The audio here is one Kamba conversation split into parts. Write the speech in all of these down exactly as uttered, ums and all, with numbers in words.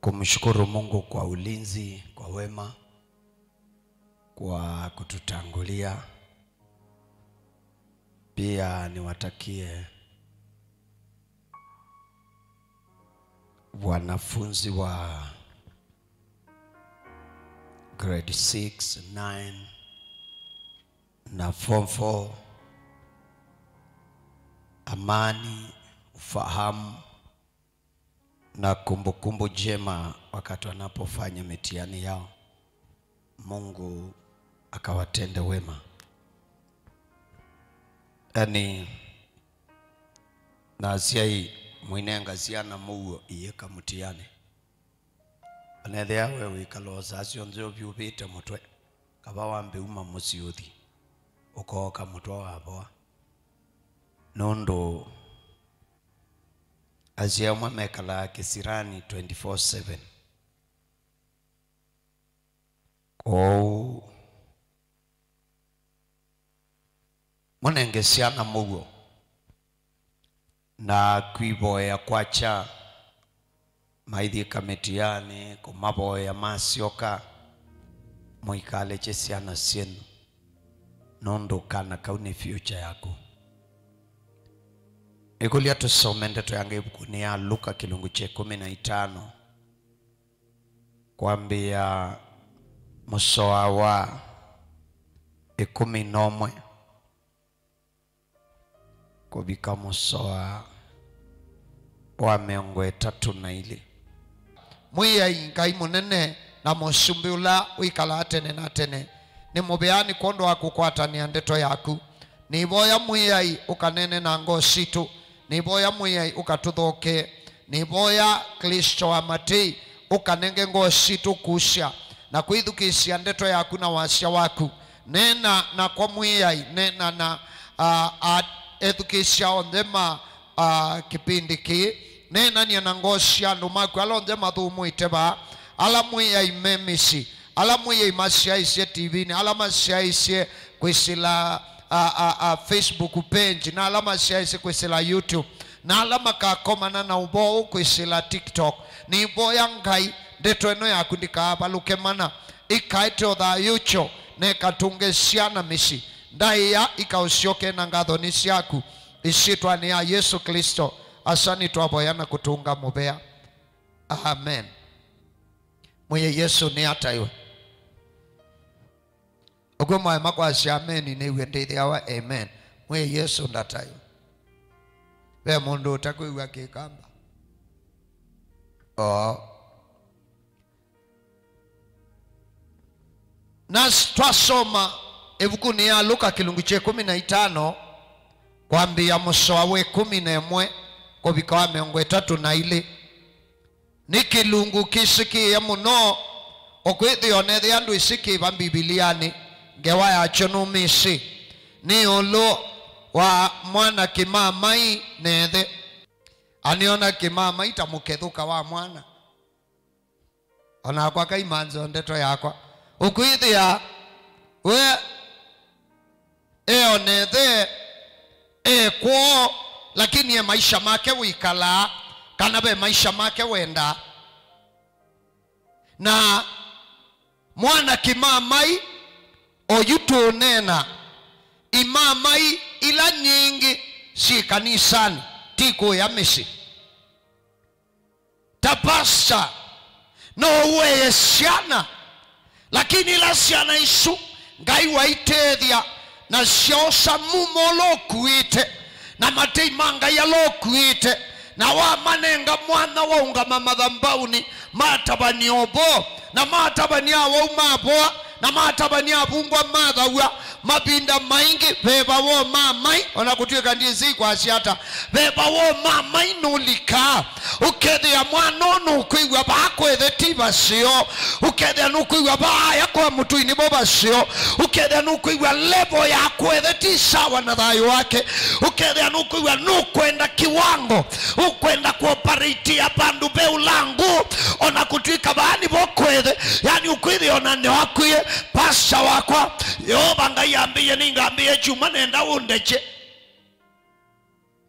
Kumshukuru Mungu kwa ulinzi, kwa wema, kwa kututangulia. Pia niwatakie wanafunzi wa grade six, nine na form four amani, ufahamu na kumbukumbu njema wakati wanapofanya mitihani yao. Mungu akawatende wema. Yaani, na asyai, mũinenga syana mũuo iyĩka mũtiani. Anethĩa we wĩkala o saa syonthe ũvyũvĩte mũtwe, kava wambe uma mũsyĩ ũthi, ũkooka mũtwe wavoa. Nũndũ asyai amwe mekalaa kĩsirani twenty-four seven. Kwoou, mũnenge syana mũuo, na kwĩvoya kwakya, maithyĩka mĩtiani, kũmavoya masyoka, mũikalekye syana syenyu, nũndũ kana kau nĩ future yaku. Nĩkũlya tũsome ndeto ya Ngai ĩvukunĩ ya Luka kĩlungu kya ĩkũmi na itano. Kwambĩĩa mũsoa wa ĩkũmi na ũmwe kũvika mũsoa wa mĩongo ĩtatũ na ilĩ. Mwĩai Ngai mũnene na mũsumbĩ ũla wĩkalaa tene na tene, nĩ mũvea nĩ kwondũ wa kũkwatanĩa ndeto yaku. Nĩvoya Mwĩai ũkanene na ngoo sitũ. Nĩvoya Mwĩai ũkatũthokee. Nĩvoya Klĩsto wa matei ũkanenge ngoo sitũ kusya na kwĩthukĩĩsya ndeto yaku na wasya waku. Neena nakwa Mwĩai, neena na, a, a, ethukĩĩsya onthe ma, a, kĩpindi kĩĩ. Neenany'a na ngoo sya andũ maku ala onthe mathũmũĩte vaa, ala Mwĩai me mĩsyĩ, ala Mwĩai masyaĩĩsye tivinĩ, ala masyaĩĩsye kwĩsĩla, a, a, a, Facebook page, na ala masyaĩĩsye kwĩsĩla YouTube, na ala makakomana na ũvoo ũũ kwĩsĩla TikTok. Nĩvoya Ngai, ndeto ĩno yaku ndĩkaavalũke mana, ĩkaete o thayũ kyo, na ĩkatũnge syana mĩsyĩ. Ndaĩa ikaũsyoke na ngatho nĩ syaku. Ĩsyĩtwanĩ ya Yesũ Klĩsto, asa nĩtwavoya na kũtũnga mũvea. Amen. Mwĩai Yesũ nĩataĩwe. Ũkw'o mwaema kwasya ameni, nĩw'e ndĩthĩawa amen. Mwĩai Yesũ ndataĩwe. Ve mũndũ ũtakwĩw'a Kĩkamba? Oo. Na s-, twasoma ĩvukunĩ ya Luka kĩlungu kya ĩkũmi na itano, kwambĩĩa mũsoa wa ĩkũmi na ĩmwe kũvika wa mĩongo ĩtatũ na ilĩ. Nĩ kĩlungu kĩsĩkĩĩe mũno, ũkwĩthĩa onethĩa ndwĩsĩ kĩva Mbivilianĩ, ngewa yakyo nũmĩsĩ. Nĩ ĩũlũ wa mwana kĩmamai na ĩthe. Anĩona kĩmamai ta mũkethũka wa mwana. O nakwa kaimanzo ndeto yakwa. Ũkwĩthĩa we e o na ĩthe e kwoo, lakini e maisha make wĩkalaa, kana ve maisha make wendaa. Na mwana kĩmamai oyu tũũneena, imamai ila nyingĩ syĩ kanisanĩ, ti kũya mĩsyĩ. Ta pastor, no ũee syana, lakini ila syana isu Ngai waitethya na syaosa mumo ũla ũkuĩte, na matei ma Ngai ala ũkuĩte, na wamanenga mwanya waũngama mathambaũnĩ, matavany'a ũvoo, na matavany'a awau mavoa, na matavany'a avungwa mathaw'a, mavinda maingĩ veva wa ũmamai, o na kũtw'ĩka ndyĩsĩ kwasya ata, veva wa ũmamai nũlikaa. Ũkethĩa mwana ũũ nũkwĩw'a vaa kwethe ti vaseo. Ũkethĩa nũkwĩw'a vaa aya kwa mũtũi nĩvo vaseo. Ũkethĩa nũkwĩw'a level ya kwethe ti sawa na thayũ wake. Ũkethĩa nũkwĩw'a nũkwenda kiwango, ũkwenda kuoperate vandũ ve ũlangu, o na kũtw'ĩka vaa nĩvo kwethe. Yani ũkwĩthĩa o na nĩwakwĩe, pastor wakwa, Yeova Ngai ambĩie nĩngambĩĩe kyumwa, nenda ũndekye.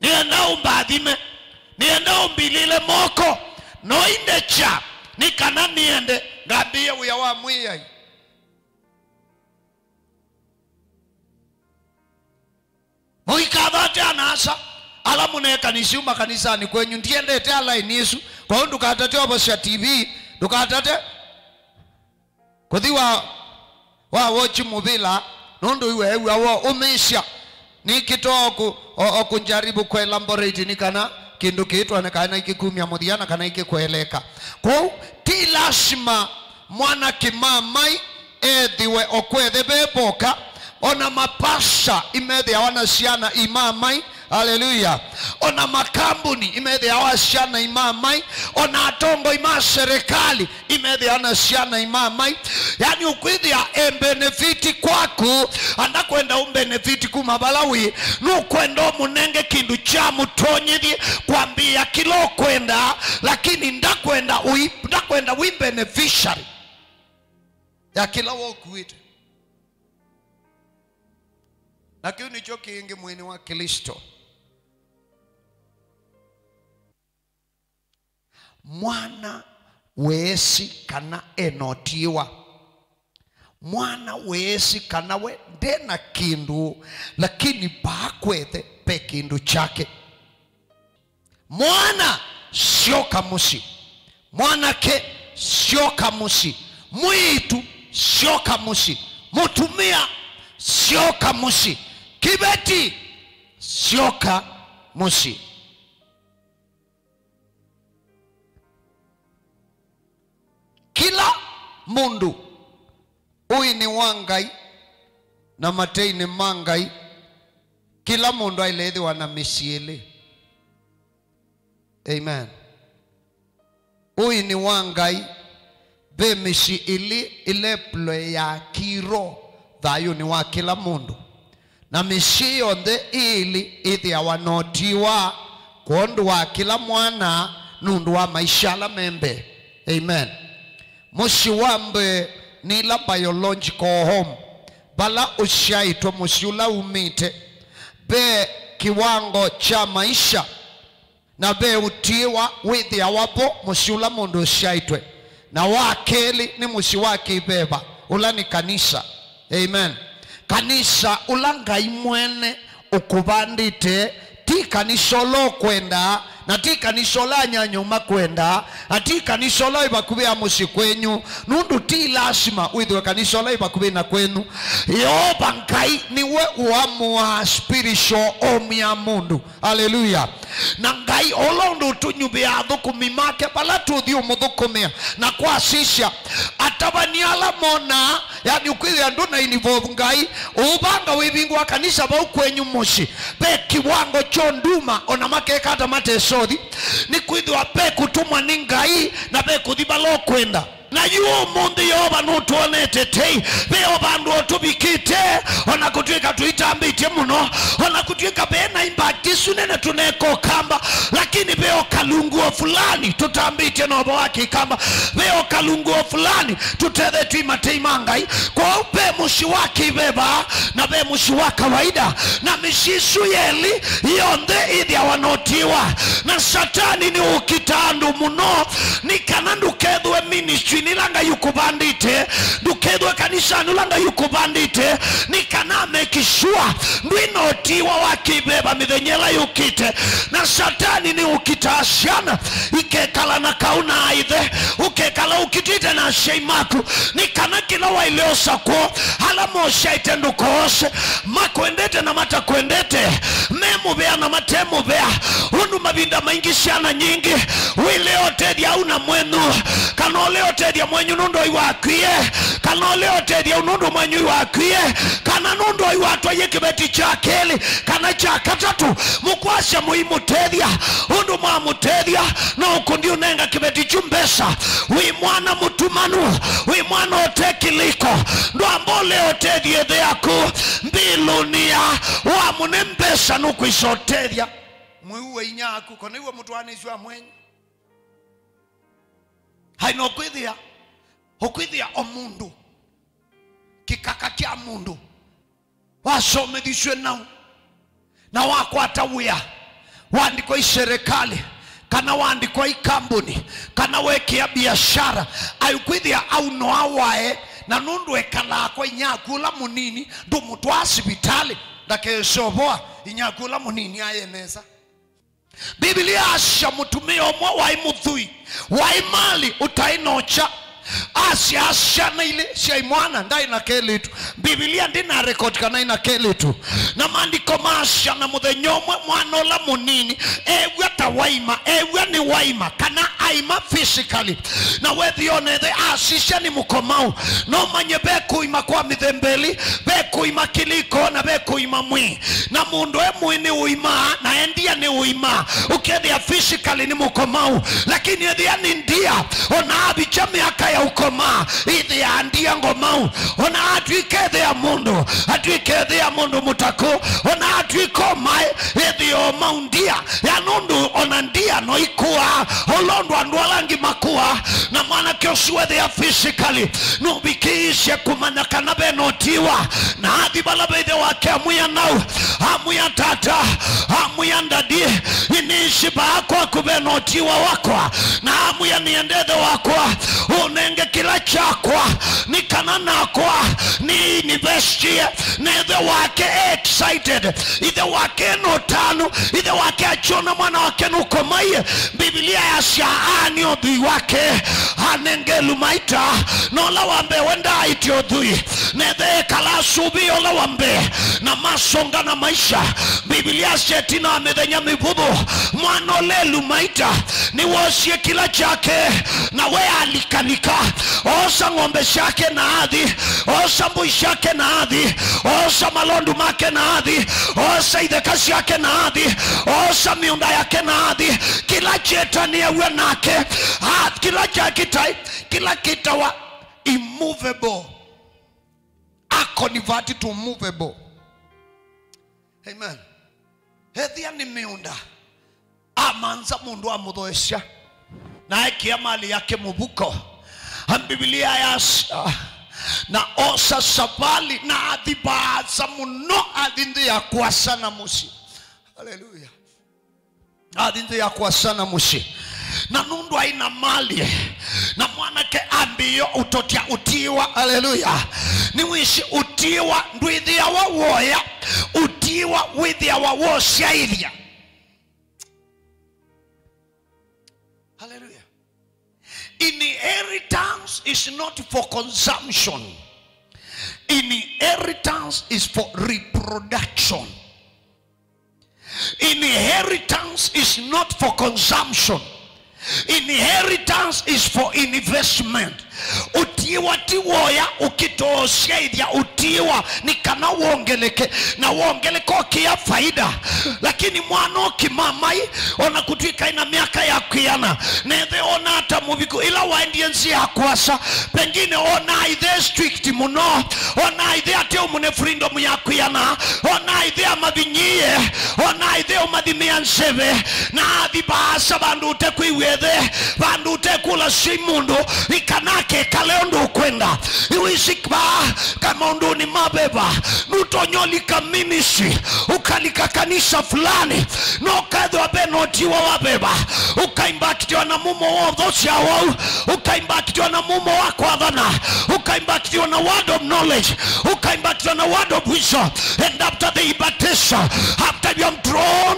Nĩenda ũmbathime. Nĩenda ũmbilĩle moko. No indekya. Nĩ kana nĩende ngambĩĩe wĩa wa Mwĩai. Mũikathate ana-a-asa ala mũneekanisye uma kanisanĩ kwenyu. Ndiendete alaini ĩsu. Kwoou ndũkatate ovosya T V, ndũkatate kũthi wa, wa wochi mũvĩla, nũndũ iweew'a wo ũmĩsya. Nĩkĩtoo kũ-, o, o kũnjaribu kũelaborate nĩ kana kĩndũ kĩĩ twone kana nĩkĩkumya mũthya na kana nĩkĩkũeleka. Kwoou ti lasima mwana kĩmamai ethĩwe o kwethe ve voka. Ona mapastor imethĩawa na syana imamai. Haleluya. Ona makambuni imethĩawa syana imamai. Ona atongoi ma serikali imethĩawa na syana imamai. Yani ũkwĩthĩa e benefit kwaku, ndakwenda ũmbenefit kuma vala wĩ. Nũkwenda ũmũnenge kĩndũ kya mũtonyethye kwambĩĩa kĩla ũkwenda, lakini ndakwenda ũi-, ndakwenda wĩ beneficiary ya kĩla wokuĩte. Na kĩu nĩkyo kĩngĩ mwĩĩnĩ wa Klĩsto. Mwana weesĩ kana e na ũtiĩwa. Mwana weesĩ kana we nde na kĩndũ, lakini vaa kwethe ve kĩndũ kyake. Mwana, syoka mũsyĩ. Mwanake, syoka mũsyĩ. Mwĩĩtu, syoka mũsyĩ. Mũtumĩa, syoka mũsyĩ. Kĩveti, syoka mũsyĩ. Kĩla mũndũ ũĩ nĩ wa Ngai na mateinĩ ma Ngai, kĩla mũndũ aĩle ĩthĩwa na mĩsyĩ ĩlĩ. Amen. Ũĩ nĩ wa Ngai, ve mĩsyĩ ĩlĩ ĩleploya kĩroho thayũnĩ wa kĩla mũndũ. Na mĩsyĩ yonthe ĩĩlĩ ĩthĩawa na ũtiĩwa kwondũ wa kĩla mwana nũndũ wa maisha ala me mbee. Amen. Mũsyĩ wa mbee nĩ ĩla biological home, vala ũsyaĩtwe, mũsyĩ ũla umĩte. Ve kĩwango kya maisha na ve ũtiĩwa wĩthĩawa vo mũsyĩ ũla mũndũ ũsyaĩtwe. Na wa kelĩ nĩ mũsyĩ wa kĩveva, ũla nĩ kanisa. Amen. Kanisa ũla Ngai mwene ũkũvandĩte, ti kanisa ũla ũkwenda, na ti kanisa ũla anyanyau makwenda, na ti kanisa ũla wĩ vakuvĩ ya mũsyĩ kwenyu, nũndũ ti lasima wĩthĩwe kanisa ũla wĩ vakuvĩ na kwenyu. Yeova Ngai nĩwe ũamũaa spiritual home ya mũndũ. Haleluya. Na Ngai, o ũla ũndũ ũtũnyuvĩaa athũkũmi make, vala tũthi ũmũthũkũmĩa na kwasisya, atavany'a ala monaa, yani, ũkwĩthĩa ndũ na involve Ngai, ũũvanga wĩvingũa kanisa vau kwenyu mũsyĩ, ve kĩwango kya ũnduma, ona makeka ata matesothi, nĩkwĩthĩwa ve kũtũmwa nĩ Ngai, na ve kũthi vala ũkwenda. Na yu ũmũnthĩ Yeova nũtwonete tei, ve o vandũ o tũvikĩte, ona kũtw'ĩka tũitambĩtye mũno, ona kũtw'ĩka ve na impact isu nene tũneka ũkamba, lakini ve o kalunguo fulani tũtambĩtye na ũvoo wa kĩkamba, ve o kalunguo fulani tũtethetw'e i matei ma Ngai. Kwoou ve mũsyĩ wa kĩveva na ve mũsyĩ wa kawaida, na mĩsyĩ isu yelĩ yonthe ĩthĩawa na ũtiĩwa, na Satani nĩũkitaa andũ mũno, nĩ kana ndũkethĩwe ministry-inĩ ĩla Ngai ũkũvandĩte, ndũkethĩwe kanisanĩ ũla Ngai ũkũvandĩte, nĩ kana make sure ndwĩ na ũtiĩwa wa kĩveva mĩthenya ĩla yũkĩte. Na Satani nĩũkitaa syana ikekala na kaũ na aithe, ũkekala ũkitĩte na asyai maku, nĩ kana kĩla waĩle osa kwoo, ala mosyaĩte ndũkoose, makwendete na matakwendete, me mũvea na mate mũvea, ũndũ mavinda maingĩ syana nyingĩ wĩle ũtethya au na mwenyu, kana ũle ũtethya mwenyu nũndũ yu wakwie, kana ũle ũtethya au nũndũ mwenyu yu wakwie, kana nũndũ yu watwaie kĩveti kya kelĩ, kana kya katatũ, mũkwasya mũimũtethya, ũndũ mwamũtethya, no ũkũndi ũnenga kĩveti kyu mbesa. Wĩ mwana mũtumanu, wĩ mwana ũte kĩlĩko, ndwamba ũle ũtethya ĩthe yaku, mbilũnĩa, wamũne mbesa nũkwĩsa ũtethya mwĩu wa inya aku, kana iwe mũtwaanĩsyo wa mwenyu. Hai no kwĩthĩa, ũkwĩthĩa o mũndũ, kĩkaka kya mũndũ, wasomethisw'e nau, na wakwata wĩa, waandĩkwa i serikali, kana waandĩkwa i kambuni, kana wekĩa biashara, aikwĩthĩa aunoa wae, na nũndũ ekalaa kwa inyia aku ũla mũnini, ndũmũtwaa sivitalĩ, ndakeseũvoa, inyia aku ũla mũnini aye nesa. Mbivilia asya mũtumĩa ũmwe waĩ mũthwii, waĩ mali ũtaĩ na ũkya, asya syana ilĩ syaĩ mwana, ndaĩ na kelĩtu. Mbivilia ndĩna record kana ĩna kelĩtu. Na maandĩko maasya na mũthenya ũmwe mwana ũla mũnini eew'a ta waima, eew'a nĩ waima, kana aima physically. Na wethĩa ona ĩthe asisya nĩ mũkomau. No manye ve kũima kwa mĩthemba ĩlĩ, ve kũima kĩlĩko na ve kũima mwĩĩ. Na mũndũ e mwĩĩ nĩ ũimaa, na e ndia nĩ ũimaa. Ũkethĩa physically nĩ mũkomau, lakini ethĩa nĩ ndia, ona avikya mĩaka ya ũkomaa, ĩthĩaa ndia ngomau. Ona atw'ĩka ethĩa mũndũ, atw'ĩka ethĩa mũndũ mũtakũ, ona atw'ĩka ũmae, ethĩa ũmau ndia. Ya nũndũ ona ndia no ikũaa, o ũla ũndũ andũ ala angĩ makũaa, na mwanake ũsu wethĩa physically nũvikĩĩsye kũmanya kana ve na ũtiwa, na athi vala ve ĩthe wake amwĩa nau, amwĩa tata, amwĩa ndadi, nĩnĩsĩ vaa kwaku ve na ũtiwa wakwa, na amwĩa nĩenda ĩthe wakwa, ũnenge kĩla kyakwa, nĩ kana nakwa nĩ university. Na ĩthe wake e excited, ĩthe wake ena ũtanu, ĩthe wake akyona mwana wake nũkomaie. Mbivilia yasya aani ũthwii wake, anenge ĩlumaita, na ũla wa mbee we ndaaĩtye ũthwii. Na ĩthe ekala asũvĩe ũla wa mbee, na masũngana maisha. Mbivilia yasya ĩtina wa mĩthenya mĩvũthũ, mwana ũla ĩlumaita nĩwoosie kĩla kyake, na we alikalika, oosa ng'ombe syake na athi, oosa mbũi syake na athi, oosa malondu make na athi, oosa itheka syake na athi, oosa mĩũnda yake na athi, kĩla kyĩtanĩaw'a nake, a, kĩla kyakĩtai, kĩla kĩtawa immovable, a convert to movable. Amen. Ethĩa nĩ mĩũnda, amanza mũndũ amũthoesya, na ekĩa mali yake mũvuko. Mbivilia yasya, na osa savali, na athi vaasa mũno, athi nthĩ ya kũasa na mũsyĩ. Haleluya. Athi nthĩ ya kũasa na mũsyĩ. Na nũndũ aĩ na mali, na mwanake ambĩĩa ũtotya ũtiĩwa. Haleluya. Nĩwĩsĩ ũtiĩwa ndwĩthĩawa woya, ũtiĩwa wĩthĩawa wosyaĩthya. Haleluya. Inheritance is not for consumption. Inheritance is for reproduction. Inheritance is not for consumption. Inheritance is for investment. Ũtiĩwa ti woya ũkĩtoosyaĩthya ũtiĩwa nĩ kana wongeleke, na wongeleka ũkĩa faida. Lakini mwana ũkĩmamai, ona kũtw'ĩka ĩna myaka ya kwĩana, nethe ona ata mũviku, ĩla waendie nzĩa ya kũasa, pengine ona ithe strict mũno, ona ithe ate ũmũne freedom ya kwĩana, ona ithe amavinyĩĩe, ona ithe ũmathimĩa nzeve, na athi vaasa vandũ ũtekwĩw'a ĩthe, vandũ ũtekũla syai mũndũ, ĩ kana akekale ũndũ ũkwenda. Iwisi vaa ka maũndũnĩ ma veva, nũtonya ũlika ministry, ũkalika kanisa fulani, no ũkethĩwa ve na ũtiwa wa veva, ũkaimbakitiwa na mumo wa ũthosya wau, ũkaimbakitiwa na mumo wa kwathana, ũkaimbakitiwa na word of knowledge, ũkaimbakitiwa na word of wisdom. And after the impartation, after you have drawn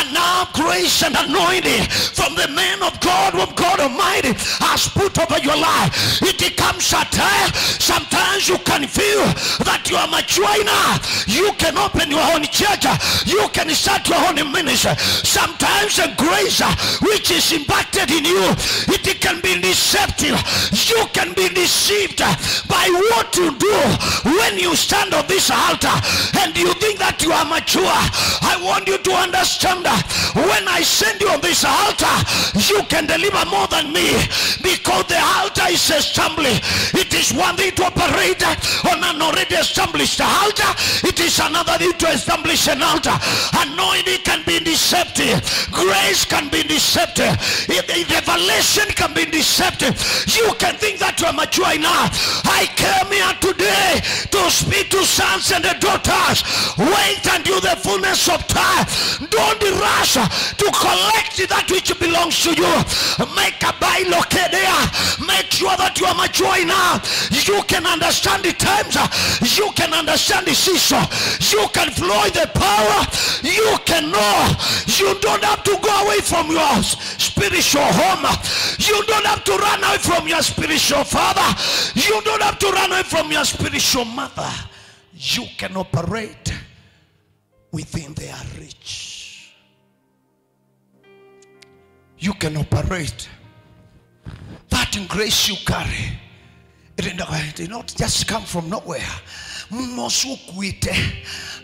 enough grace and anointing from the man of God, whom God Almighty has put over your life, it comes a time, sometimes you can feel that you are mature enough, you can open your own church, you can start your own ministry. Sometimes the grace, uh, which is impacted in you, it can be deceptive. You can be deceived, uh, by what you do when you stand on this altar and you think that you are mature. I want you to understand, uh, when I send you on this altar, you can deliver more than me. Because the altar is a stumbling. It is one thing to operate on an already established altar. It is another thing to establish an altar. Anointing can be deceptive. Grace can be deceptive. If, if revelation can be deceptive. You can think that you are mature enough. I came here today to speak to sons and daughters. Wait until the fullness of time. Don't rush to collect that which belongs to you. Make a bilocadia. Make sure that you are mature enough. You can understand the times. You can understand the season. You can flow in the power. You can know. You don't have to go away from your spiritual home. You don't have to run away from your spiritual father. You don't have to run away from your spiritual mother. You can operate within their reach. You can operate. That grace you carry, it did not, it did not just come from nowhere. Mumo ũsu ũkuĩte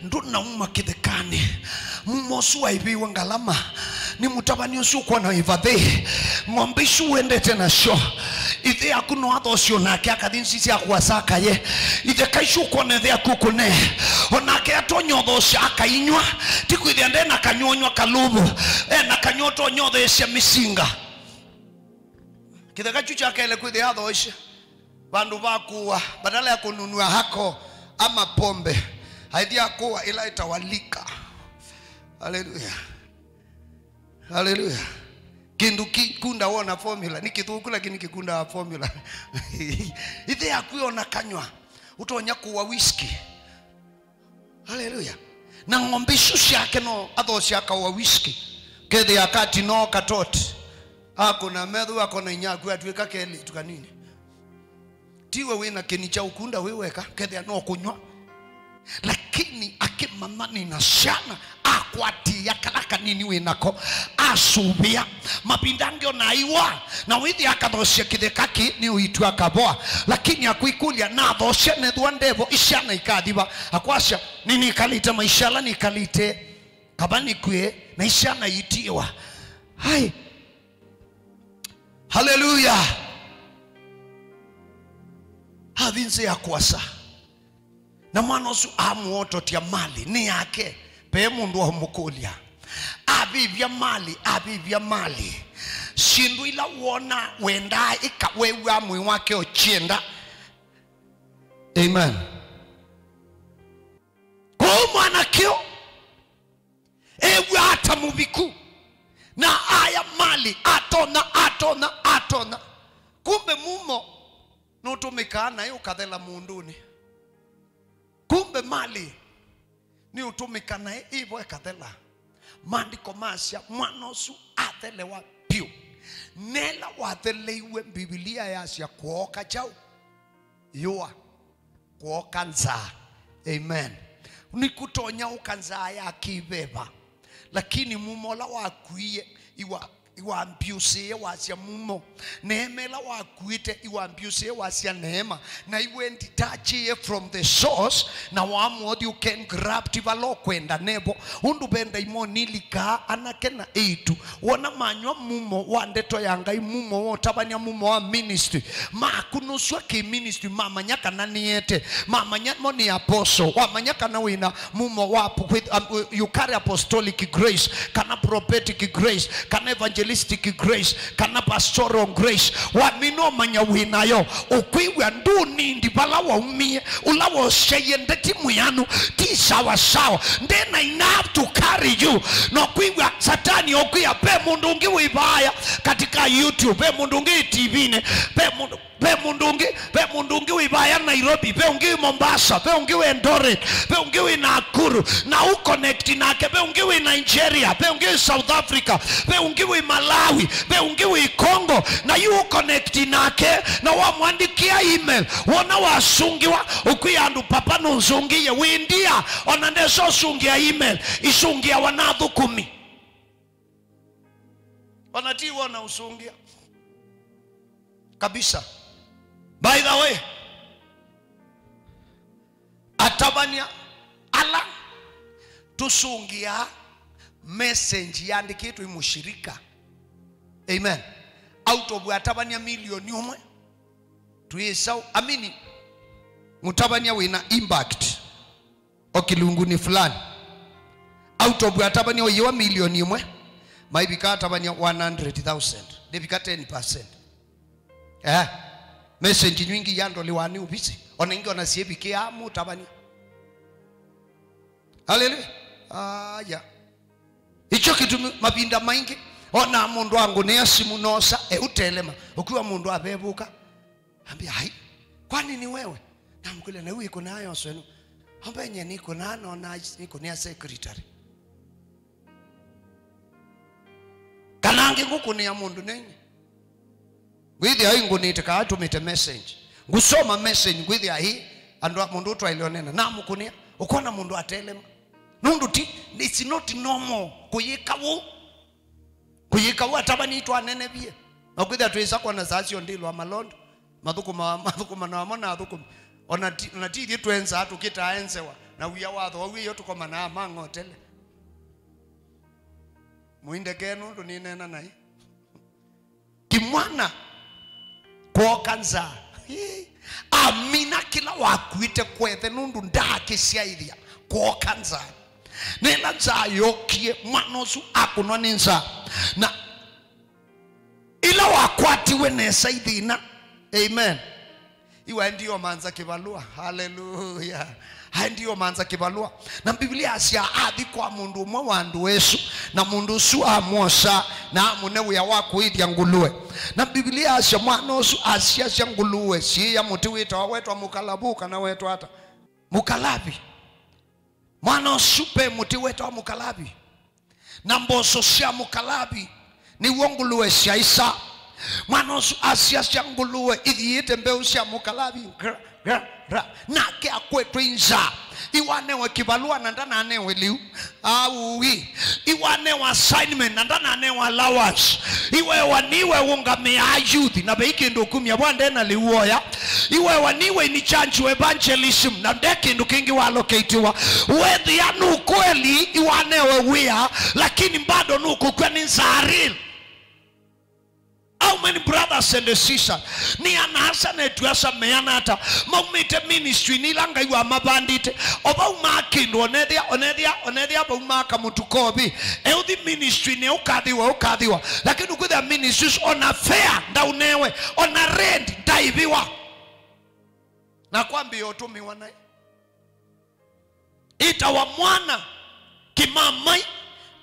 ndũnauma kĩthekanĩ. Mumo ũsu waĩvĩiwe ngalama nĩ mũtavany'a ũsu ũkwona wĩ vathĩ. Ng'ombe isu wendete nasyo, ĩthe yaku no athosye o nake akathi nzĩ sya kũasa akaye. Itheka isu ũkwona ĩthe yaku ũkũne, o nake atonya ũthosya akainywa. Ti kwĩthĩa nde na kanywa ũnywa kalũvũ, e na kanywa ũtonya ũtheesya mĩsinga. Kĩtheka kyu kya kelĩ kwĩthĩa athoesye vandũ va kũa, badala ya kũnunua hako ama pombe, aithi akũa ĩla ĩtawa lika. Haleluya. Haleluya. Kĩndũ kĩkunda wona formula, nĩ kĩthũku lakini kĩkundaa formula. Ĩthe yaku ona kanywa, ũtonya kũa whisky. Haleluya. Na ng'ombe isu syake no athosya akaũa whisky. Kethĩa akati no katoti. Akũna metho akona inya aku atwĩka kelĩtu kanini. Tiwe wĩ na kĩni kya ũkunda wĩ weka, kethĩa no kũnywa. Lakini akĩmanya nĩ na syana, akwatĩĩa kala kanini wĩ nako, asũvĩa. Mavinda angĩ ona aiwa, na wĩthĩa akathosya kĩtheka kĩ nĩ ũitu akavoa. Lakini akwĩkũlya, nathosya nethwa ndevo isyana ikathiva? Akwasya, nĩnĩkalĩte maisha ala nĩkalĩte, kava nĩkw'e, na isyana itiĩwa. Hai. Haleluya. Athi nzĩ ya kũasa. Na mwana ũsu amũototya mali nĩ yake, ve mũndũ waũmũkũlya. Avĩvya mali, avĩvya mali. Syĩndũ ila wona wendaa ĩka, wew'aa mwĩĩ wake ũkyenda. Amen. Kwoou mwanake ũũ ew'aa ta mũviku, na aya mali atonya, atonya, atonya. Kumbe mumo nũtũmĩkaa naĩ ũkathela mũndũnĩ. Kumbe mali nĩũtũmĩka naĩ ĩvo ĩkathela. Maandĩko masya mwana ũsu athelewa vyũ. Nela watheleiwe, Mbivilia yasya kwooka kyaũ? Yũa. Kwooka nzaa. Amen. Nĩkũtonya ũka nzaa ya kĩveva. Lakini mumo ũla wakuie, iwa, iwambyũsĩĩe wasya mumo. Neema ĩla wakuĩte, iwambyũsĩĩe wasya neema. Na iwe nditachĩe from the source, na wamũothi ũkengraft vala ũkwenda nevo. Ũndũ ve ndaimoni ilikaa anake na eĩtu. Wona manywa mumo wa ndeto ya Ngai, mumo wa ũtavany'a, mumo wa ministry, makunũsw'a kĩ ministry, mamanya kana nĩete, mamanya mo nĩ apostle, wamanya kana wĩna mumo wa ap-, with, um, you carry apostolic grace, kana prophetic grace, kana evangelistic grace, kana pastoral grace, wamina ũmanya wĩnayo, ũkwĩw'a ndũnindi vala waumie, ũla wosyaie ndeti mwĩanu, ti sawa sawa. Ndena enough to carry you. No kwĩw'a Satani okwĩa, ve mũndũ ũngĩ wĩ vaaya katika YouTube, ve mũndũ ũngĩ wĩ T V-inĩ, ve mũndũ, ve mũndũ ũngĩ, ve mũndũ ũngĩ wĩ vaaya Nairobi, ve ũngĩ wĩ Mombasa, ve ũngĩ wĩ Eldoret, ve ũngĩ wĩ Nakuru, na ũconnect nake, ve ũngĩ wĩ Nigeria, ve ũngĩ wĩ South Africa, ve ũngĩ wĩ Malawi, ve ũngĩ wĩ Congo, na yu ũconnect nake, na wamwandĩkĩa email, wona wasũngĩwa, ũkwĩa andũ, papa nũsũngĩie, wĩ ndia, ona ndesa ũsũngĩa email, isũngĩawa na athũkũmi. Ona ti wona ũsũngĩa kabisa. By the way, atavany'a ala tũsũngĩaa message yandĩkĩtwe ĩ mũshirika. Amen. Out of atavany'a milioni ũmwe, twĩ sawa. I mean, mũtavany'a wĩna impact o kĩlungunĩ fulani. Out of atavany'a ũyĩwa milioni ĩmwe, maivika atavany'a one hundred thousand, ndĩvika ten percent. Eh, message nyingĩ yandoliwa nĩ uvisi, ona ingĩ ona syĩvikĩaa mũtavany'a. Haleluya. Aya. Icho kĩtumi mavinda maingĩ ona mũndũ angũnĩa simu nosa, e ũtelema, ũkiwa mũndũ avevũka, ambia, "Hai, kwani ni wewe?" Namkũlya, "Na wĩkũnaa yoswenu?" Ambe, "Nye nĩkũnaa, nona nĩkũnĩa secretary." Kana angĩ ngũkũnĩa mũndũ nenye. Ngwĩthĩa ĩ ngũnĩte kaa atũmĩte message. Ngũsoma message, ngwĩthĩa ĩ andũ a mũndũ ũtwaĩle ũnena. Namũkũnĩa, ũkona mũndũ atelema. Nũndũ ti, it's not normal kũyĩka ũu. Kũyĩka ũu atavany'a itwanenevie. Na kwĩthĩa twĩsa kwona saa sio ndĩlwa malondo. Mathũkũma, mathũkũma na amo na athũkũmi. Ona ti, ona ti ithyĩ twensaa tũkĩtaa enzewa. Na wia watho wau ĩyo tũkomanaa mang'otele. Mũindekee nũndũ nĩneena naĩ. Kĩmwana kwooka nzaa. Amina kĩla wakuĩte kwethe nũndũ ndaakĩsyaĩthya kwooka nzaa. Na ĩla nzaa yookie, mwana ũsu akũnwa nĩ nzaa. Na ĩla wakwatiwe nesa ithĩna. Amen. Ĩu aendie ũmanza kĩvalũa. Haleluya. Aendie ũmanza kĩvalũa. Na Biblia yasya athi kwa mũndũ ũmwe wa andũ esu, na mũndũ ũsu amwosa, na amũne wĩa wa kũĩthya ngũlũe. Na Biblia yasya mwana ũsu asiasya ngũlũe syĩya mũtĩ wĩtawa wetwa mũkalavu, kana wetwa ata? Mũkalavi. Mwana ũsu ve mũtĩ wetawa mũkalavi, na mboso sya mũkalavi nĩw'o ngũlũe syaĩsa. Mwana ũsu asiasya ngũlũe ithiĩte mbeũ sya mũkalavi. Gra, gra, gra. Nake akwetwe nzaa. Ĩwanewe kĩvalũa na ndananewe lĩu. Aui. Ĩwanewe assignment na ndananewe allowance. Ĩwewa niwe ũngamĩaa youth na vei kĩndũ kumya vwa ndena lĩu woya. Ĩwewa niwe in charge wa evangelism, na nde kĩndũ kĩngĩ waloketiwa. Wethĩa nũkweli ĩwanewe wĩa, lakini bado nũkũkw'a nĩ nzaa real. How many brothers and sisters, nĩ ana-a-asa na etu-a-asa meana ata, maumĩte ministry nĩ ila Ngai wamavandĩte, o vau maa kĩndũ, onethĩa, onethĩa, onethĩa vau maa kamũtu kovĩ, euthi ministry nĩ ũkathĩwa, ũkathĩwa, lakini kwĩthĩa ministries ona fare ndaũnewe, ona rent ndaĩvĩwa. Na kwambĩĩa ũtũmĩwa naĩ. Ĩtawa mwana kĩmamai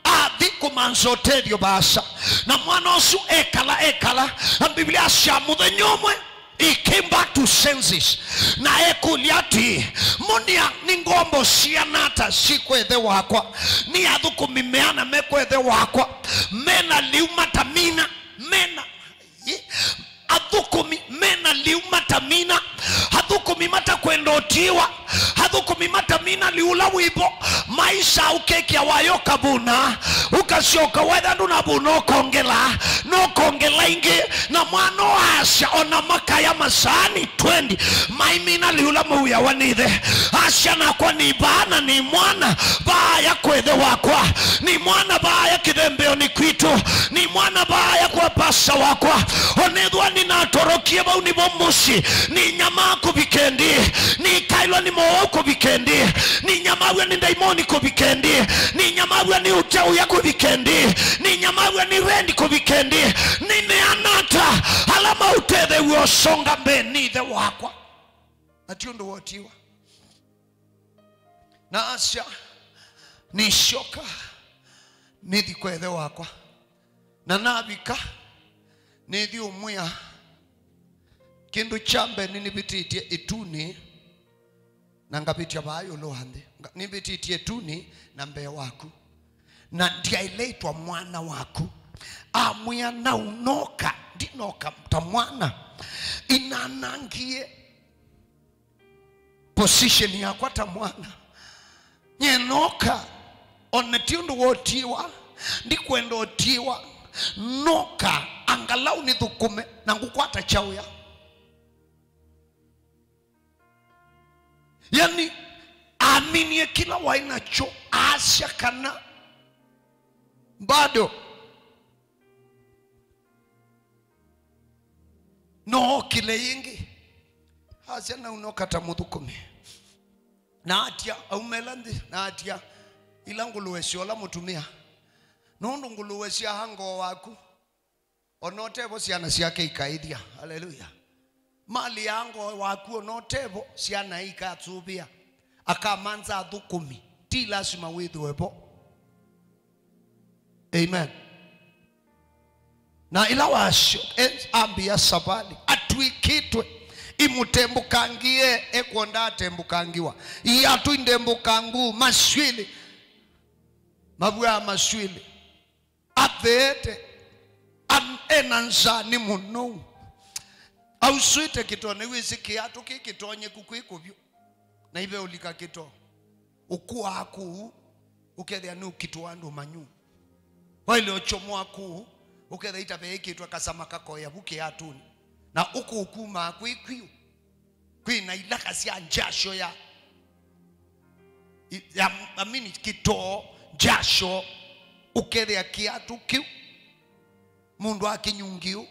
athi kũmanza ũtethyo vaasa. Na mwana ũsu ekala, ekala, na Biblia asya mũthenya ũmwe, he came back to senses. Na ekũlya atĩĩ, "Mũnĩa, nĩ ngombo siana ata syĩ kwa ĩthe wakwa? Nĩ athũkũmi meana me kwa ĩthe wakwa, mena lĩu matamina, mena Athũkũmi mena lĩu matamina, athũkũmi matakwenda ũtiĩwa, athũkũmi matamina lĩu ũla wĩvo, maisa ũkekĩa waya ũkavuna, ũkasyoka wetha ndũnavuna ũkongela, na ũkongela ĩngĩ, na mwana ũasya ona makaya masaani twenty, maimina lĩu ũla mawĩawa nĩ ĩthe, asya nakwa nĩ vaa na nĩ mwana vaaya kwa ĩthe wakwa, nĩ mwana vaaya kĩthembeonĩ kwitũ, nĩ mwana vaaya kwa pasa wakwa. Onethwa nĩnatorokie vau nĩvo mũsyĩ, nĩnyamaa kũvika ĩndĩĩ, nĩkaĩlwa nĩ mowau kũvika ĩndĩĩ, nĩnyamaw'a nĩ ndaimoni kũvika ĩndĩĩ, nĩnyamaw'a nĩ ũteũya kũvika ĩndĩĩ, nĩnyamaw'a nĩ rendi kũvika ĩndĩĩ, nĩmeana ata ala maũtetheew'a ũsonga mbee nĩ ĩthe wakwa?" Na ti ũndũ wotiwa. Na asya, "Nĩsyoka, nĩthi kwa ĩthe wakwa. Na navika, nĩthi ũmwĩa, kĩndũ kya mbee nĩnĩvĩtĩtye ĩtunĩ, na ngavĩtya vaa ĩũlũ wa nthĩ. Nga-, nĩvĩtĩtye ĩtunĩ na mbee waku. Na ndyaĩle ĩtwa mwana waku." Amwĩa, "Nau noka, ndinoka ta mwana. Inanangie position yakwa ta mwana. Nye noka, ona ti ũndũ wa ũtiĩwa, ndikwenda ũtiĩwa. Noka, angalau nĩthũkũme na ngũkwata kyaũya." Yani, aaminie kĩla waĩ nakyo, aasya kana bado Nookĩle yĩngĩ. Asya, "Naunoka ta mũthũkũmi." Na atya, aumela nthĩ, na atya, "Ila ngũlũe sya ũla mũtumĩa. Nũndũ ngũlũe sya ngoo waku, ona ũtevo syana syake ikaĩthya." Haleluya. Mali ya ngoo waku, ona ũtevo syana ikasũvĩa. Akamanza athũkũmi. Ti lasima wĩthĩwe vo. Amen. Na ĩla wasyo, en-, ambĩa savalĩ, atw'ĩkĩtwe, imũtembũkangie, ekwonda atembũkangiwa. Iatũ indembũkangu, maswĩlĩ, mavw'aa maswĩlĩ, atheete, am-, ena nzaa nĩ mũnou. Auswĩte kĩtoo, nĩwĩsĩ kĩatũ kĩ kĩtonyeku kwĩ kũvyũ. Na ive ũlika kĩtoo. Ũkũaa kũu, ũkethĩa nĩ ũkitũ wa andũ manyu. Waĩle ũchomoa kũu, ũkethĩa ita veĩkĩtwe kasama kakoya vu kĩatũnĩ. Na ũkũkumaa kwĩ kwiũ. Kwĩ na ilaka sya njasho ya, ya, I mean, kĩtoo, njasho, ũkethĩa kĩatũ kĩu, mũndũ akinyungiũ,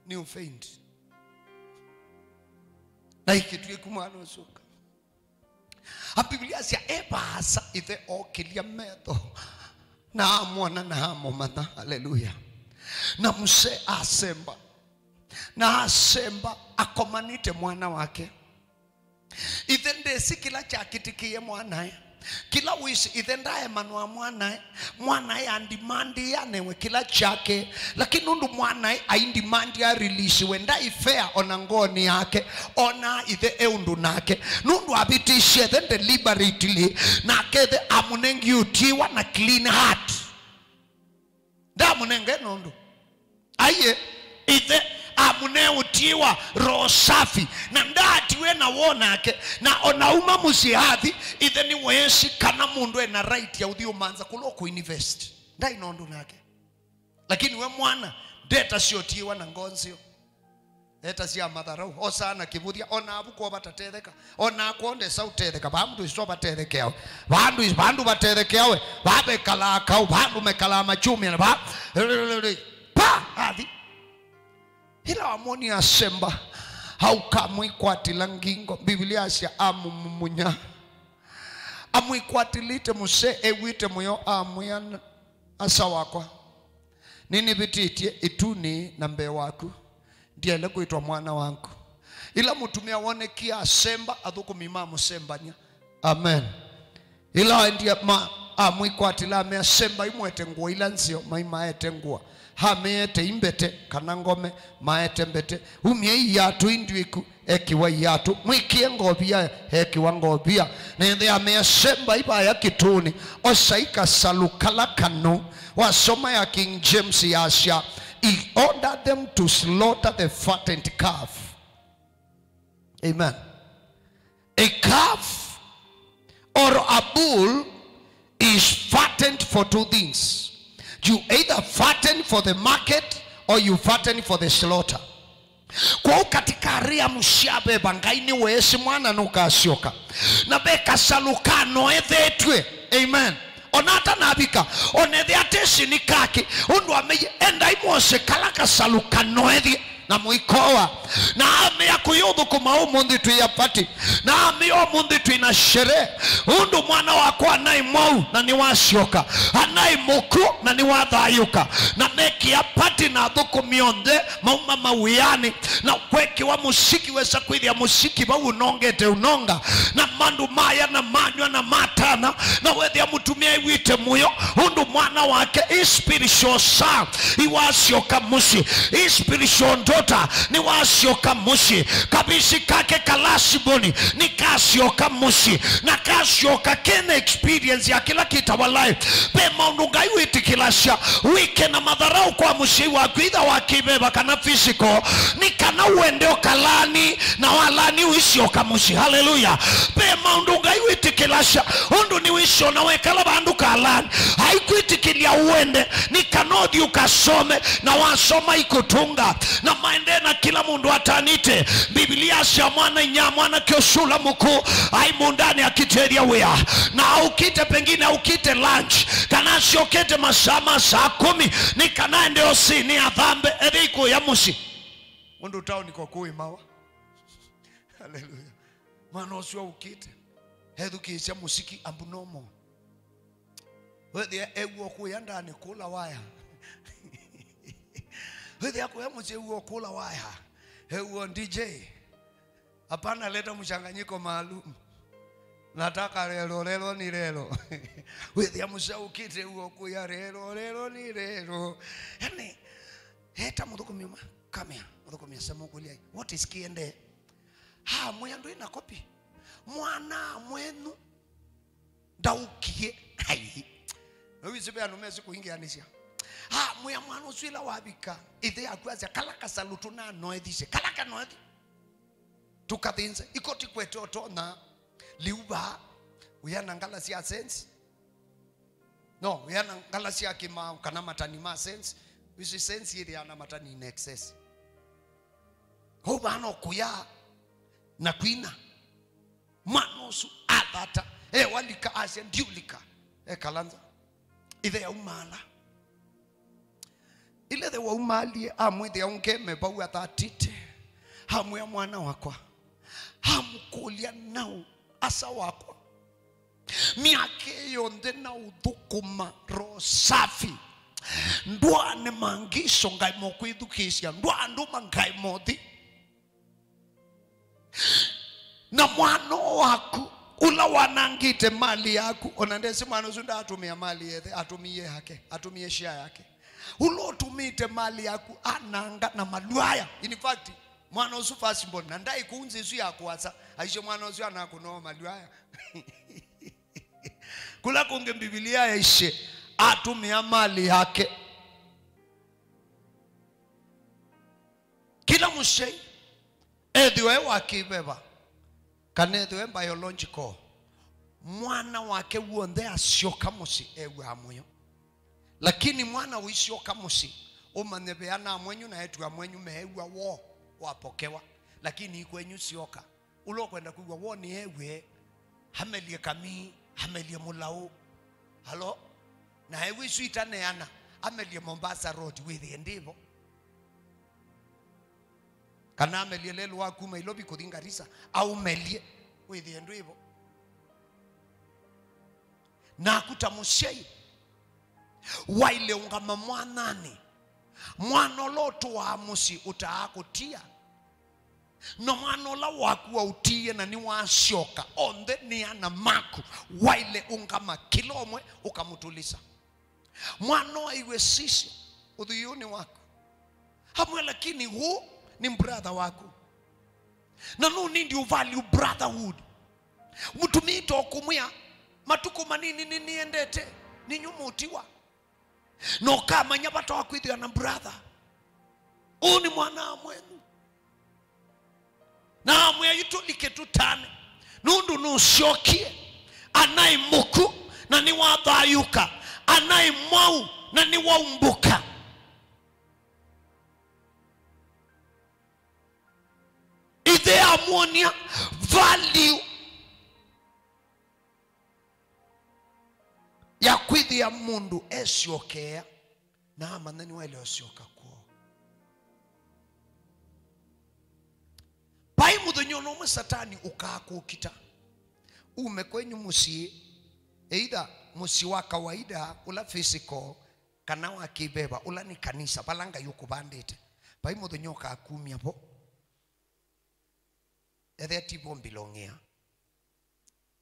nĩ ũfeint. Na ikĩtw'ĩku mwana ũsũka. A Biblia sya e vaasa, ithe ookĩlya metho, na amwona, na amũmanya. Haleluya. Na msee asemba. Na asemba akomanĩte mwana wake. Ithe ndĩsĩ kĩla kyakĩtĩkĩie mwanae. Kĩla wĩsĩ, ithe ndaemanwa mwanae. Mwanae andimandi anewe kĩla kyake. Lakini nũndũ mwanae aindimandi areleasiwe, ndaĩ fair ona ngoonĩ yake. Ona ithe e ũndũ nake. Nũndũ avĩtĩsye ithe deliberately, nake ithe amũnengie ũtiĩwa na clean heart. Ndamũnenge nũndũ. Aiye, ithe amũnee ũtiĩwa, roho safi, na ndaatiwe na woo nake, na ona uma mũsyĩ athi, ithe nĩweesĩ kana mũndũ ena right ya ũthi ũmanza kũla ũkũinvest. Ndaĩ na ũndũ nake. Lakini we mwana, ndeta sya ũtiĩwa na ngoo nzeo. Eta sya matharau, osaa na kĩvũthya, ona avu kwoo vatatetheka, ona kwoo ndesa ũtetheka, vaa mndũ iso vatethekeawe, vandu, vandu vatethekeawe, vaa vekalaa kau, vandu mekalaa machumia, va, pa, athi. Ĩla wamwoni asemba, auka amwĩkwatĩla ngingo, Biblia asya amũmumunya. Amwĩkwatĩlĩte mũsee, ew'ĩte mũyo, amwĩa, "Asa wakwa, nĩnĩvĩtĩtye ĩtunĩ na mbee waku, ndyaĩle kwĩtwa mwana waku." Ĩla mũtumĩa wonekie asemba, athũkũmi mamũsembany'a. Amen. Ĩla aendie ma, amwĩkwatĩla, amea, "Sembai mwete ngũa ila nzeo," mai maete ngũa. Ameete imbete kana ngome, maete mbete. "Umyai iatũ indw'ĩku," ekĩwa iatũ. "Mwĩkĩe ngovia," ekĩwa ngovia. Na ĩthe amea, "Sembai vaya kĩtũũnĩ, osai kasalũ kala kanũ." Wasoma ya King James yasya, "He ordered them to slaughter the fattened calf." Amen. A calf or a bull is fattened for two things. You either fatten for the market or you fatten for the slaughter. Kwoou katika realm sya veva, Ngai nĩweesĩ mwana nũkasyoka. Na ve kasalũ kanoethetw'e. Amen. Ona atanavika, onethe atĩsĩ nĩ kakĩ, ũndũ ameye, "Endai mwose kala kasalũ kanoethye na mũikoa." Na amea, "Kũyĩ ũthũkũma ũmũnthĩ twĩ apati." Na amea, "Ũmũnthĩ twĩ na sherehe, ũndũ mwana wakwa anaĩ mwau na nĩwasyoka, anaĩ mũkw'ũ na nĩwathayũka." Na mekĩa pati na athũkũmi onthe mauma mawĩanĩ, na kwekĩwa mũsiki, wesa kwĩthĩa mũsiki vau ũnongete ũnonga, na mandũ maya na manywa na matana, na wethĩa mũtumĩa ew'ĩte mũyo, ũndũ mwana wake, his spiritual son, nĩwasyoka mũsyĩ, his spiritual daughter, nĩwasyoka mũsyĩ, kavisi kake ka last born nĩkasyoka mũsyĩ, na kasyoka kena experience ya kĩla kĩtawa life. Ve maũndũ Ngai wĩtĩkĩlasya wĩke na matharau kwa mũsyai waku, either wa kĩveva kana physical, nĩ kana ũende ũkalaani, na walaani ũisyoka mũsyĩ. Haleluya! Ve maũndũ Ngai wĩtĩkĩlasya, ũndũ nĩwĩsona wekala vandũ kalaani, aikwĩtĩkĩlya ũende, nĩ kana ũthi ũkasome, na wasoma ikũtũnga, na maendee na kĩla mũndũ atanĩte. Mbivilia asya mwana inya mwanake ũsu ũla mũkũũ aĩ mũũndanĩ akĩtethya wĩa, na aũkĩte, pengine aũkĩte lunch, kana asyokete masaa ma saa kũmi, nĩ kana ende ũsĩnĩ athambe, ethĩwa ikũya mũsyĩ. Mũndũ taoni kwa kũĩmawa. Haleluya. Mwana ũsu aũkĩte. Ethukĩĩsya mũsiki abnormal. Wĩthĩa ew'a kũya ndani kũla waya. Wĩthĩa kũya mũsyĩ ew'a kũla waya. Ew'a D J. Hapana, leta mchanganyiko maalum. Nataka lelo, lelo ni lelo. Wĩthĩa mũsyaũkĩte w'o kũya lelo, lelo ni lelo. Yani, eta mũthũkũmi ũmwe, come here, mũthũkũmi asema ũkũlya, "What is kiende?" Ha, mwĩa ndwĩ na kopi. Mwana mwenyu ndaũkie. Ai. Nawĩsĩ ve andũ mesĩ kũingĩanĩsya. Ha, mwĩa mwana ũsu ĩla wavika, ĩthe yaku asya, "Kala kasalũ tũnanoethisye, kala kanoethi." Tũkathĩnze, iko ti kwete ũtonya, liu vaa, wĩa na ngala sya sense. No, wĩa na ngala sya kĩmao kana matani ma sense. Wĩsĩ sense yĩthĩaa na matani in excess. Kau vaa no kũya na kwina. Mwana ũsu athata, ewalika asya, "Ndiũlika." Ekala nza. Ĩthe aumaala. Ĩla ĩthe waumaalie, amwĩthĩa ũngeme vau athatĩte. Amwĩa, "Mwana wakwa." Amũkũlya, "Naũ, asa wakwa? Myaka ĩĩ yonthe naũthũkũma roho safi. Ndwaa nĩ mangiso ngaĩma ũkwĩthukĩĩsya. Ndwaa ndũma ngaĩma ũthi. Na mwana waku, ũla wanangĩte mali yaku," ona ndesĩ mwana ũsu ndaatũmĩa mali yethe, atũmie yake, atũmie share yake. Ũla ũtũmĩte mali yaku ananga na malwaya. In fact, mwana ũsu first born, na ndaĩ kũu nzĩ ĩsu ya kũasa, aisye mwana ũsu anakũnoa malwaya. Kũla kũngĩ Mbivilia yaisye, atũmĩa mali yake. Kĩla mũsyai, ethĩwe wa kĩveva, kana ethĩwe biological, mwana wake w'onthe asyoka mũsyĩ ew'aa mũyo. Lakini mwana ũisyoka mũsyĩ, ũmanye ve ana mwenyu na etu a mwenyu meew'a woo wapokewa, lakini ikwenyu syoka. Ũla ũkwenda kwĩw'a woo nĩ ew'e, amelye kamii, amelye mũlaũ. Halo? Na ew'e isu itaneana, amelye Mombasa Road, wĩthĩe ndĩvo. Kana amelye lelũ wa kuma Nairobi kũthi Garissa, aũmelye, wĩthĩe ndwĩvo. Naku ta mũsyai, waĩle ũngama mwananĩ. Mwana ũla ũtũaa mũsyĩ ũtaa kũtia. Na mwana ũla waku waũtiie na nĩwasyoka, onthe nĩ ana maku, waĩle ũngama kĩla ũmwe ũkamũtũlĩsa. Mwana ũaiwe sisya, ũthũi ũũ nĩ waku. Amwe, lakini huu ni brother waku. Na no need you value brotherhood. Mũtumĩte o kũmwĩa, matukũ manini nĩnĩendete, ninyu mũtiwa. Na ũkamanya vata wa kwĩthĩwa na brother. Ũũ nĩ mwana wa mwenyu. Na amwĩa, "Yu tũlike tũtane, nũndũ nũsyokie, anaĩ mũku, na nĩwathayũka, anaĩ mwau, na nĩwaumbũka." Ĩthe amwonia value ya kwĩthĩa mũndũ esyokea. Na amanya nĩwaĩle ũsyoka kwoo. Vai mũthenya ona ũmwe Satani ũkaa kũkita. Ume kwenyu mũsyĩ, either mũsyĩ wa kawaida, ũla physical, kana wa kĩveva, ũla nĩ kanisa, vala Ngai ũkũvandĩte. Vai mũthenya ũkakumya vo. Ethĩa ti vo mbĩlong'ĩa.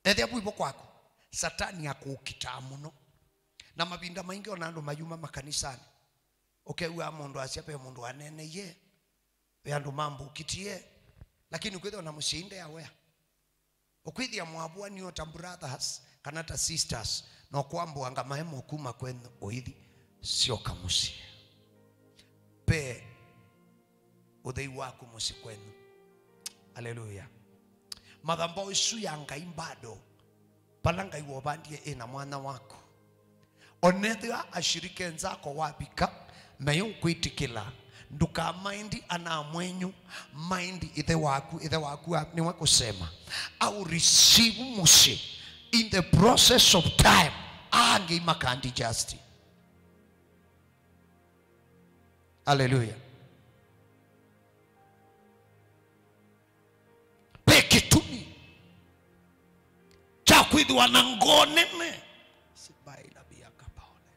Ethĩa vuivo kwaku. Satani akũkitaa mũno. Na mavinda maingĩ ona andũ mayuma makanisanĩ. Ũkew'aa mũndũ asya, "Ve mũndũ aneeneie, ve andũ mambũkitie." Lakini ũkwĩthĩa ona mũsyai ndeawea. Ũkwĩthĩa mwavũanio ta brothers kana ta sisters, na ũkwambũanga maemo kuma kwenyu ũithi, syoka mũsyĩ. Ve ũthei waku mũsyĩ kwenyu. Aleluya. Mathambao ĩsu ya Ngai bado, vala Ngai wovandie ĩna mwana waku. Onethĩa ashirike nzako wavika, meyo kwĩtĩkĩla. Ndũkamaindi ana mwenyu, maindi ĩthe waku, ĩthe waku a-, nĩwe kũsema. Au receive mũsyĩ. In the process of time, angĩ makandi just. Haleluya. Kwĩthĩwa na ngoo nene. Sibaila biakapaona.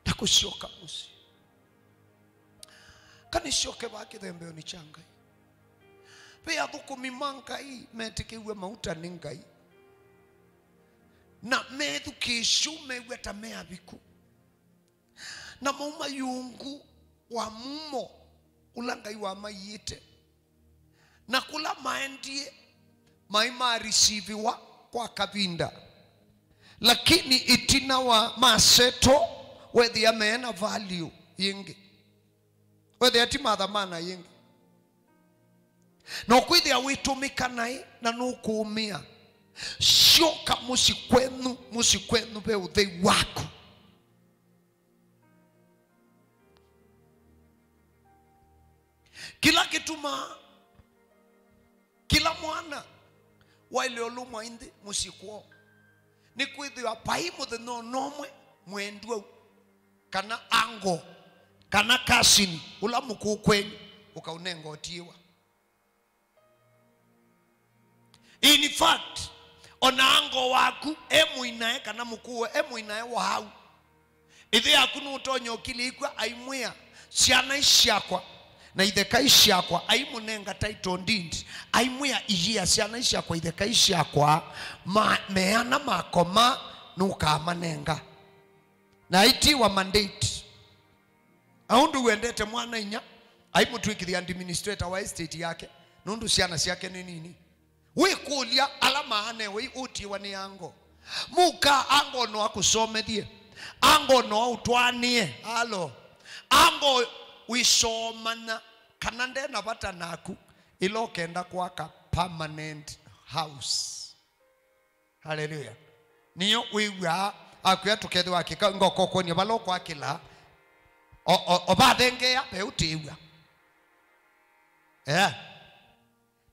Na kũsyoka mũsyĩ. Kanisyoke vaa kĩthembeonĩ kya Ngai. Ve athũkũmi ma Ngai metĩkĩw'e mauta nĩ Ngai. Na methukĩĩsyu mew'a ta me aviku. Na mauma ĩũngũ wa mumo ũla Ngai wamaiĩte. Na kũla maendie, maĩ ma receiviwa kwa kavinda. Lakini ĩtina wa maseto, wethĩa meena value yĩngĩ. Wethĩa ti mathamana yĩngĩ. Na ũkwĩthĩa wĩtũmĩka naĩ, na nũkũũmĩa. Syoka mũsyĩ kwenyu, mũsyĩ kwenyu ve ũthei waku. Kĩla kĩtumaa kĩla mwana waĩle ũlũmwa ĩndĩ mũsyĩ kwoo, nĩ kwĩthĩwa vai mũthenya o na ũmwe mwendwau, kana ango, kana kasini ũla mũkũũ kwenyu ũkaũnenga ũtiĩwa. In fact, ona ango waku e mũinae kana mũkũũ e mũinae wa au, ĩthe yaku nũtonya ũkilĩkw'a aimwĩa, syana isyakwa na ithekai syakwa, aimũnenga title deed, aimwĩa, iyĩa syana isyakwa, ithekai syakwa, ma, meana makoma nũkamanenga. Na aitiwa mandate. Aũndũ wendete mwana inya, aimũtw'ĩkĩthya administrator wa estate yake, nũndũ syana syake nĩ nini. Wĩkũlya ala maanewe ũtiĩwa nĩ ango. Mũka ango no akũsomethye. Ango no aũtwaanĩe. Alo. Ango wĩsomana kana nde na vata naku, ĩla ũkenda kwaka permanent house. Haleluya. Nĩyo wĩw'aa akwĩa tũkethĩwa kĩka ngoko kwonia vala ũkwakĩla. O, o, o vathengea ve ũtĩw'a. Eh.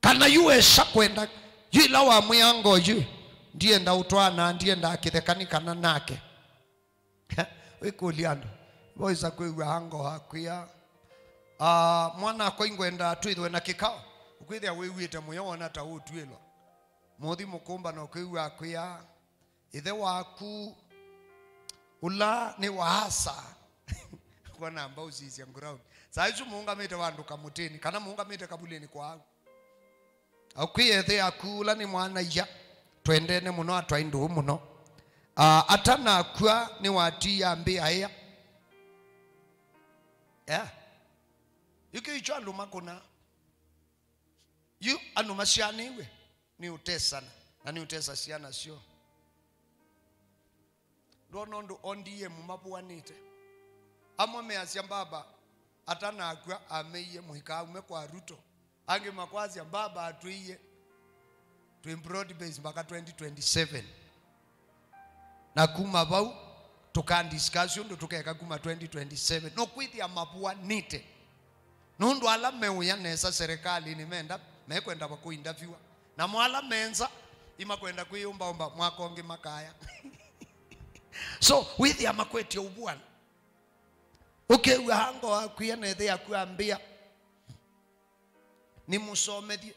Kana yu wesa kwenda, yu ĩla wamwĩa ngo yu, ndienda ũtwana, ndienda kĩthekani kana nake. Wĩkũlya andũ, voisa kwĩw'a ango akwĩa, "Ah, mwana akwa ingwenda twĩthwe na kĩkao." Ũkwĩthĩa wĩw'ĩte mũyo wona ta ũtw'ĩlwa. Mũthi mũkũmba na ũkwĩw'a akwĩa, "Ĩthe waku ũla nĩ waasa." Kwona mbau sisya ground. Saa isu mũũngamĩte vandũ kamũtĩnĩ, kana mũũngamĩte kavulĩnĩ kwao. Akwĩa ĩthe yaku ũla nĩ mwana-ia, twendene mũno, atwaĩ ndũũ mũno. Ah, atanakw'a nĩwatiia mbĩa ĩa. Yeah. Yu kĩu ikyo andũ makũna. Yu andũ masyaanĩw'e nĩ ũtesana, na nĩ ũtesa syana syoo. Ndwona ũndũ O D M mavũanĩte? Amwe measya mbaba atanakw'a ameie mũika aume kwa Ruto. Angĩ makwasya mbaba atwĩie twĩ broad base mpaka twenty twenty-seven. Na kuma vau, tũka discuss ũndũ tũkeka kuma twenty twenty-seven. Nũkwĩthĩa mavũanĩte. Nũndũ ala meũya nesa serikalĩnĩ menda, mekwenda vakũindaviwa. Namo ala me nza, imakwenda kwĩyũmbaũmba mwaka ũngĩ makaya. So, wĩthĩa makwetye ũvũano. Ũkew'a ango akwĩa na ĩthe yaku ambĩa, "Nĩmũsomethye."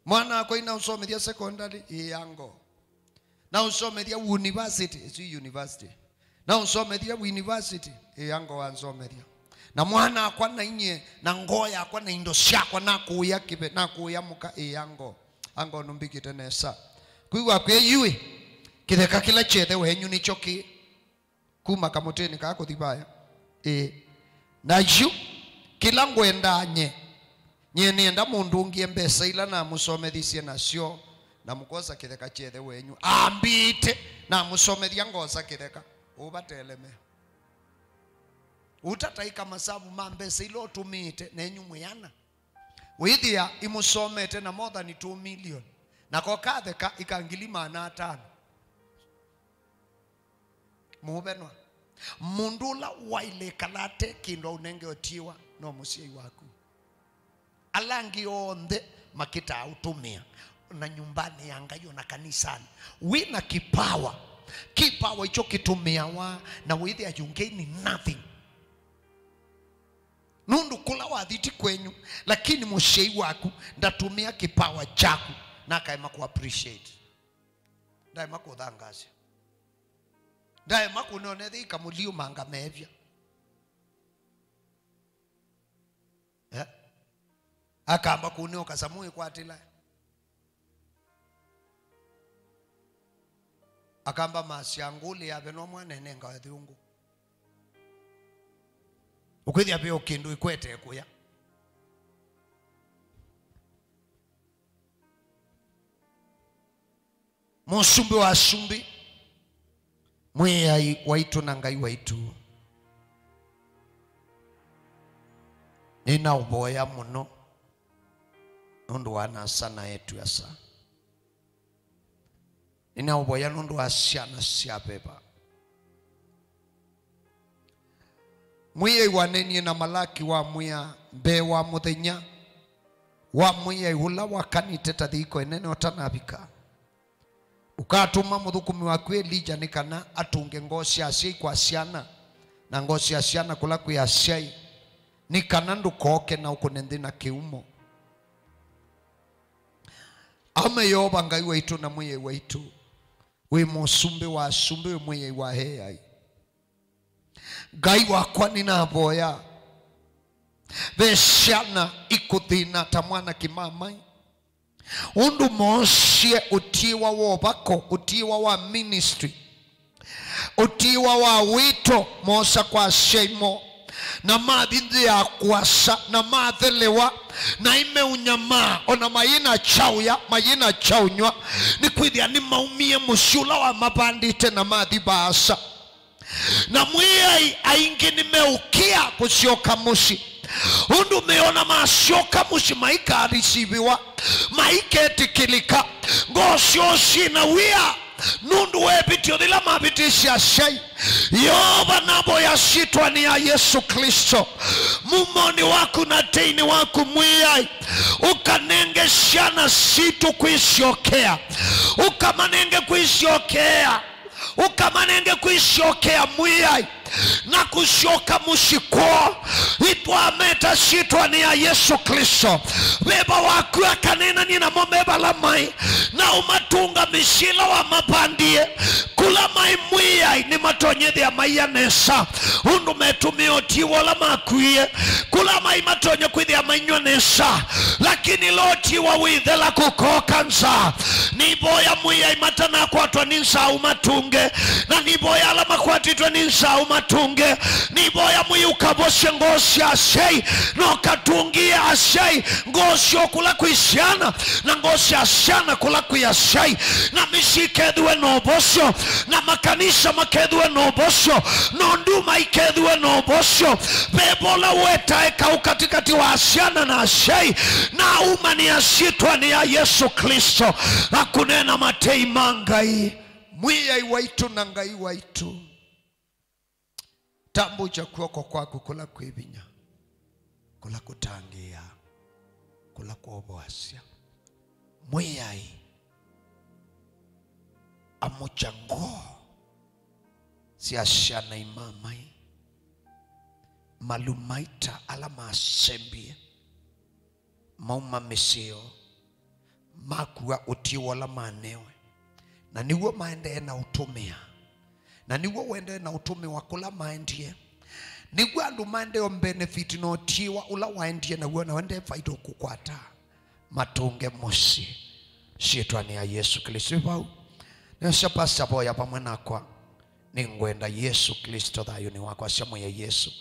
Mwana wakwa inaũsomethya secondary, ĩĩ ango. Naũsomethya university, ĩsu university. Naũsomethya university, ĩĩ ango wansomethya. Na mwana wakwa na inyie, na ngoo yakwa na indo syakwa, nakũũya kĩve, nakũũya mũka, ĩĩ ango. Ango nũmbĩkĩte nesa. Kwĩw'a kwĩ yu ĩ, kĩtheka kĩla kyethe wenyu nĩkyo kĩ. Kuma kamũtĩnĩ kaa kũthi vaya. Ĩĩ. Na yu, kĩla ngwendaa nye, nyie nĩenda mũndũngĩe mbesa ila namũsomethisye nasyo, na mũkosa kĩtheka kyethe wenyu. Ambĩte, namũsomethya ngosa kĩtheka. Ũvateleme. Ũtataĩka masavu ma mbesa ila ũtũmĩĩte, nenyu mwĩana. Wĩthĩa imũsomete na more than two million. Nako katheka ika ngili maana atano. Mũvenwa. Mũndũ ũla waĩle ĩkala ate kĩndũ aũnenge ũtiĩwa no mũsyai waku. Ala angĩ onthe makĩtaa ũtũmĩa, na nyũmbanĩ ya Ngai, ona kanisanĩ. Wĩ na kipawa. Kipawa icho kĩtũmĩawa, na wĩthĩa you gain nothing. Nũndũ kũla wathi ti kwenyu, lakini mũsyai waku ndatũmĩa kipawa kyaku. Nakaema kũ appreciate. Ndaema kũthangaasya. Ndaema kũnonethya ikamũliũmanga mevya. Eh? Akamba kũnĩoka samũ ĩkwatĩla. Akamba masya ngũlĩ yavenwa mwana enenga ĩthyũngũ. Ũkwĩthĩa veo kĩndũ ĩkwete kũya. Mũsumbĩ wa asumbĩ, Mwĩai waitũ na Ngai waitũ, nĩnaũvoya mũno nũndũ wa nasa na etu asa. Nĩnaũvoya nũndũ wa syana sya veva. Mwĩai wanenie na Malaki wamwĩa mbee wa mũthenya wa Mwĩai ũla wakanĩte ta thiko ĩnene ũtanavika, ũkatũma mũthũkũmi waku Elija nĩ kana atũnge ngoo sya asyai kwa syana, na ngoo sya syana kũla kwĩ asyai, nĩ kana ndũkooke na ũkũne nthĩ na kĩumo. Ame Yeova Ngai waitũ na Mwĩai waitũ, wĩ mũsumbĩ wa asumbĩ, wĩ Mwĩai wa eai. Ngai wakwa, nĩnavoya, ve syana ikũthĩna ta mwana kĩmamai, ũndũ moosye ũtiĩwa wa ũvako, ũtiĩwa wa ministry, ũtiĩwa wa wĩto, moosa kwa asyai moo, na mathi nthĩ ya kũasa, na mathelewa, na imeũnyamaa, ona mayĩna kyaũya, mayĩna kyaũnyw'a, nĩkwĩthĩa nĩmaumie mũsyĩ ũla wamavandĩte na mathi vaasa. Na Mwĩai, aingĩ nĩmeũkĩa kũsyoka mũsyĩ. Ũndũ meona masyoka mũsyĩ, maikarisiviwa, maiketĩkĩlĩka, ngoo syoo syĩna wia nũndũ wa ĩvĩtyo yĩla mavĩtĩsye asyai. Yeova, navoya syĩtwanĩ ya Yesũ Klĩsto, mumonĩ waku na teinĩ waku, Mwĩai, ũkanenge syana sitũ kwĩsyokea, ũkamanenge kwĩsyokea, ũkamanenge kwĩsyokea, Mwĩai, na kũsyoka mũsyĩ kwoo. Nĩtwameta syĩtwanĩ ya Yesũ Klĩsto. Veva waku akaneenanie namo me vala maĩ, na ũmatũnga mĩsyĩ ĩla wamavandie. Kũla maĩ, Mwĩai, nĩmatonyethĩa maia nesa, ũndũ metũmĩa ũtiĩwa ũla makuie. Kũla maĩ, matonya kwĩthĩa mainyw'a nesa, lakini ĩla ũtiĩwa wĩthela kũkooka nza. Nĩvoya, Mwĩai, matanakwatwa nĩ nzaa ũmatũnge, na nĩvoya ala makwatĩtwe nĩ nzaa ũmatũnge. Nĩvoya, Mwĩai, ũkavosye ngoo sya asyai, na ũkatũngĩe asyai ngoo syoo kũla kwĩ syana, na ngoo sya syana kũla kwĩ asyai, na mĩsyĩ ĩkethĩwe na ũvosyo, na makanisa makethĩwe na ũvosyo, na nduma ikethĩwe na ũvosyo. Veva ũla wetae kaũ katĩkatĩ wa syana na asyai, na aumanĩa syĩtwanĩ ya Yesũ Klĩsto, na kũneena matei ma Ngai, Mwĩai waitũ na Ngai waitũ. Tambũkya kw'oko kwaku kũla kwĩ vinya, kũla kũtangĩĩaa, kũla kwovoasya. Mwĩai, amũkya ngoo sya syana imamai, malumaita ala masembie, mauma mĩsyĩ yoo, makua ũtiĩwa ũla manewe, na nĩw'o maendee na ũtũmĩa, na nĩw'o ũendee na ũtũmĩwa kũla maendie, nĩw'o andũ maendee benefit na ũtiĩwa ũla waendie naw'o, na wendee faida ũkũkwata, matũnge mũsyĩ syĩtwanĩ ya Yesũ Klĩsto. Ĩ vau, nĩosya pastor, voya vamwe nakwa. Nĩngwenda Yesũ Klĩsto thayũnĩ wakwa. Sya, Mwĩai Yesũ,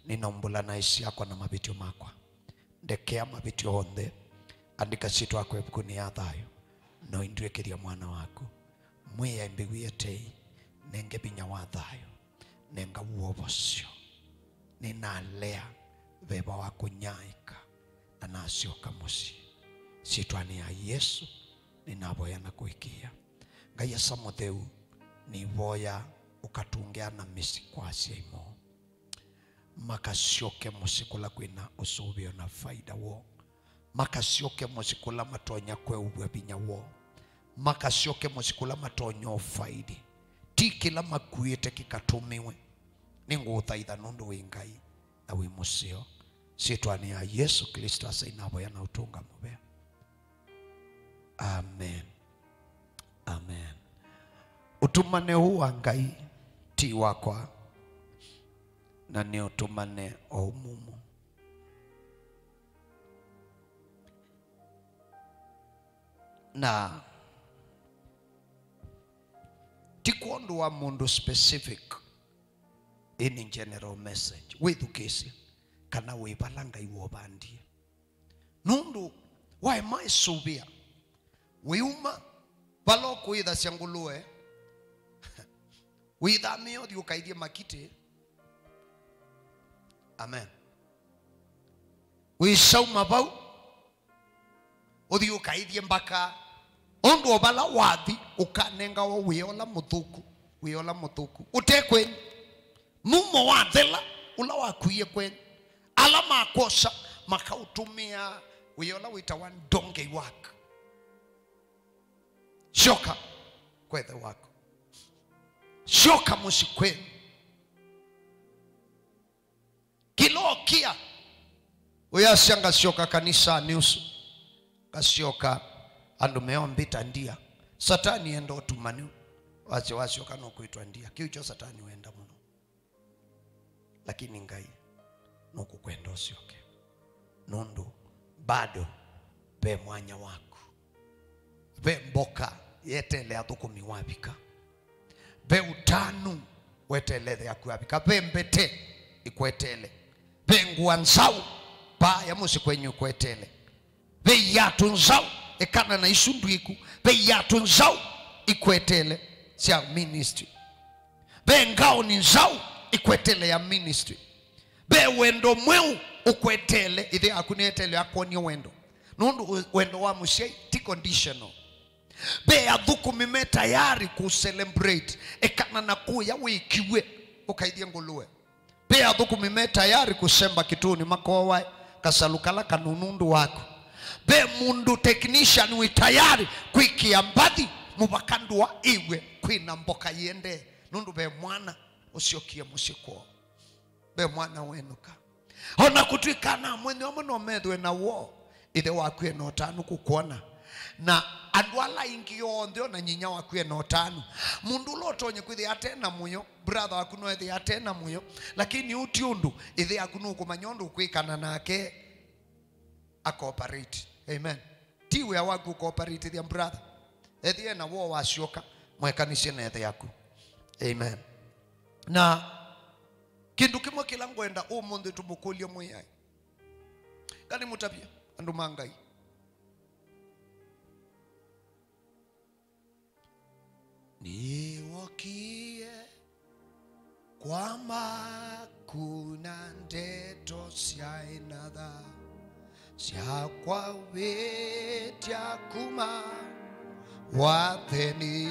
nĩnaumbũla naĩ syakwa na mavĩtyo makwa. Ndekea mavĩtyo onthe. Andĩka syĩtwa yakwa ĩvukunĩ ya thayũ, na ũindw'ĩkĩthya mwana waku. Mwĩai, mbĩw'ĩe tei, nenge vinya wa thayũ, nenga wovosyo. Nĩnalea veva wa kũnyaĩĩka, na nasyoka mũsyĩ. Syĩtwanĩ ya Yesũ nĩnavoya na kũĩkĩĩa. Ngai Asa Mũtheu, nĩvoya ũkatũnge ana mĩsyĩ kwa asyai moo. Makasyoke mũsyĩ kũla kwĩna ũsũvĩo na faida woo. Makasyoke mũsyĩ kũla matonya kweũvw'a vinya woo. Makasyoke mũsyĩ kũla matonya ũfaidi. Ti kĩla makuĩte kĩkatũmĩwe. Nĩngũũthaitha nũndũ wĩ Ngai na wĩ mũseo. Syĩtwanĩ ya Yesũ Klĩsto Asa, navoya na ũtũnga mũvea. Amen. Amen. Ũtũmane ũũ wa Ngai ti wakwa, na nĩ ũtũmane o ũmũmũ. Na ti kwondũ wa mũndũ specific, ĩĩ nĩ general message. Wĩthukĩĩsye kana wĩ vala Ngai wovandie. Nũndũ waema ĩsũvĩa, wĩuma vala ũkũĩthasya ngũlũe, wĩthamĩe ũthi ũkaithye makitĩ. Amen. Wĩsauma vau, ũthi ũkaithye mbaka ũndũ o vala wathi ũkanengawa wĩa ũla mũthũku, wĩa ũla mũthũku. Ũte kwenyu. Mumo wathela, ũla wakuie kwenyu. Ala makwosa, makaũtũmĩa wĩa ũla wĩtawa donkey work. Syoka kwa ĩthe waku. Syoka mũsyĩ kwenyu. Kĩla ũkĩa, ũyasya, "Ngasyoka kanisanĩ ũsu. Ngasyoka andũ meũmbĩta ndia." Satani enda ũtuma nĩu. Wasya wasyoka nũkwĩtwa ndia. Kĩu kyo Satani wenda mũno. Lakini Ngai nũkũkwenda ũsyoke. Nũndũ bado ve mwanya waku. Ve mboka yetele athũkũmi wavika. Ve ũtanu wetele ĩthe yaku yavika. Ve mbete ĩkwetele. Ve ngũa nzaũ vaa ya mũsyĩ kwenyu ĩkwetele. Ve iatũ nzaũ, ekana na isu ndwĩku. Ve iatũ nzaũ ikwetele sya ministry. Ve ngaũni nzaũ ikwetele ya ministry. Ve wendo mweũ ũkwetele, ĩthe yaku nĩetele akwonie wendo. Nũndũ wendo wa mũsyai ti conditional. Ve athũkũmi me tayari kũ celebrate, ekana na kũya wĩkiw'e, ũkaithye ngũlũe. Ve athũkũmi me tayari kũsemba kĩtũnĩ makowae kasalũ kala kanunu ũndũ waku. Ve mũndũ technician wĩ tayari kwĩkĩa mbathi mũvaka ndũa ĩw'e kwĩna mboka yĩendee, nũndũ ve mwana ũsyokie mũsyĩ kwoo. Ve mwana wenũka. O na kũtw'ĩka ana amwenye amwe no methĩwe na woo, ĩthe waku ena ũtanu kũkwona. Na andũ ala aingĩ onthe, o na nyinya waku ena ũtanu. Mũndũ ũla ũtonye kwĩthĩa ate na mũyo, brother waku no ethĩa ate na mũyo, lakini ũu ti ũndũ ĩthe yaku nũkũmanya ũndũ ũkwĩkana nake. Akooperate. Amen. Ti wĩa waku ũkooperatĩthya brother. Ethĩe na woo wasyoka, mwekanisye na ĩthe yaku. Amen. Na kĩndũ kĩmwe kĩla ngwenda ũmũnthĩ tũmũkũlye Mwĩai. Kana mũtavye andũ ma Ngai. Nĩwokie kwa maku na ndeto sya ĩnatha sya kwavĩtya kuma watheni.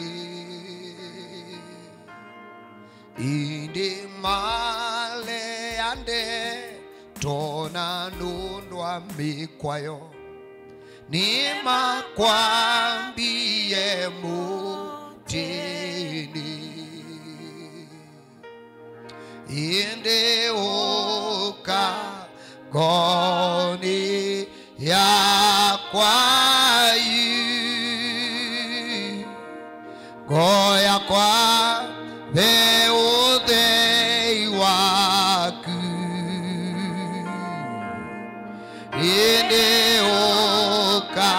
Ĩndĩ malea ndeto na nũndũ wa mĩkwayo. Nĩmakwambie mũtĩnĩ. Ĩndĩ ũka ngoonĩ yakwa yu. Ngoo yakwa ve ũthei waku, ĩndĩ ũka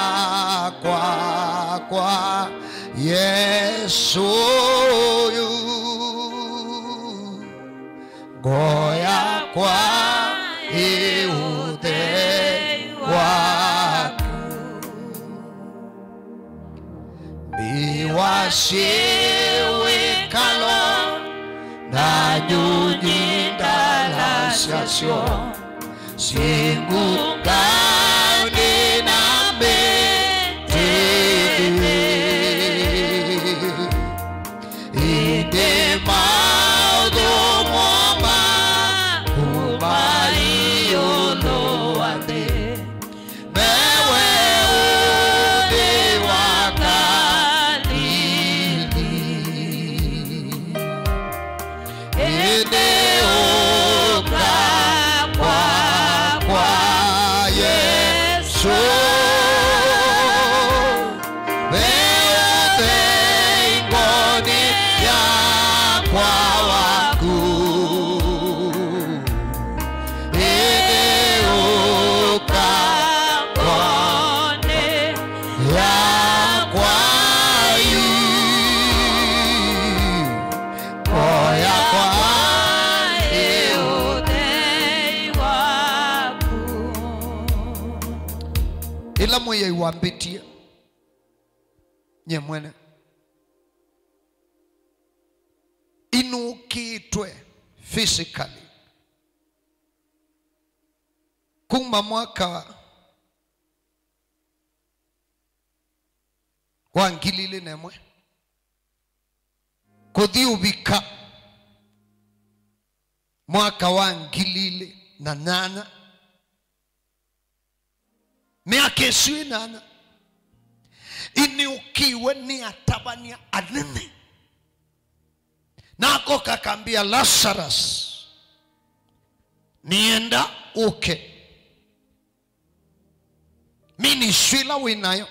kwakwa, Yesũ yu. Ngoo yakwa ĩ ũthei waku. Mbiwa syĩ wĩkalo na nyunyi ndala syasyo, syĩ ngungaunĩ na mĩtĩnĩ. Ĩndĩ maũthũmũo ma kuma ĩũlũ wa nthĩ, mewe ũthĩ wa Kalili. Ĩndĩ ũka kwakwa, Yesũ. Ĩla Mwĩai wambĩtie, nye mwene inũkĩtwe physically kuma mwaka wa ngili ilĩ na ĩmwe kũthi ũvika mwaka wa ngili ilĩ na nyanya, myaka ĩsu ĩnana, inĩũkiwe nĩ atavany'a anene. Nakoka akambĩa, "Lazarus, nĩenda ũke. Ministry ĩla wĩ nayo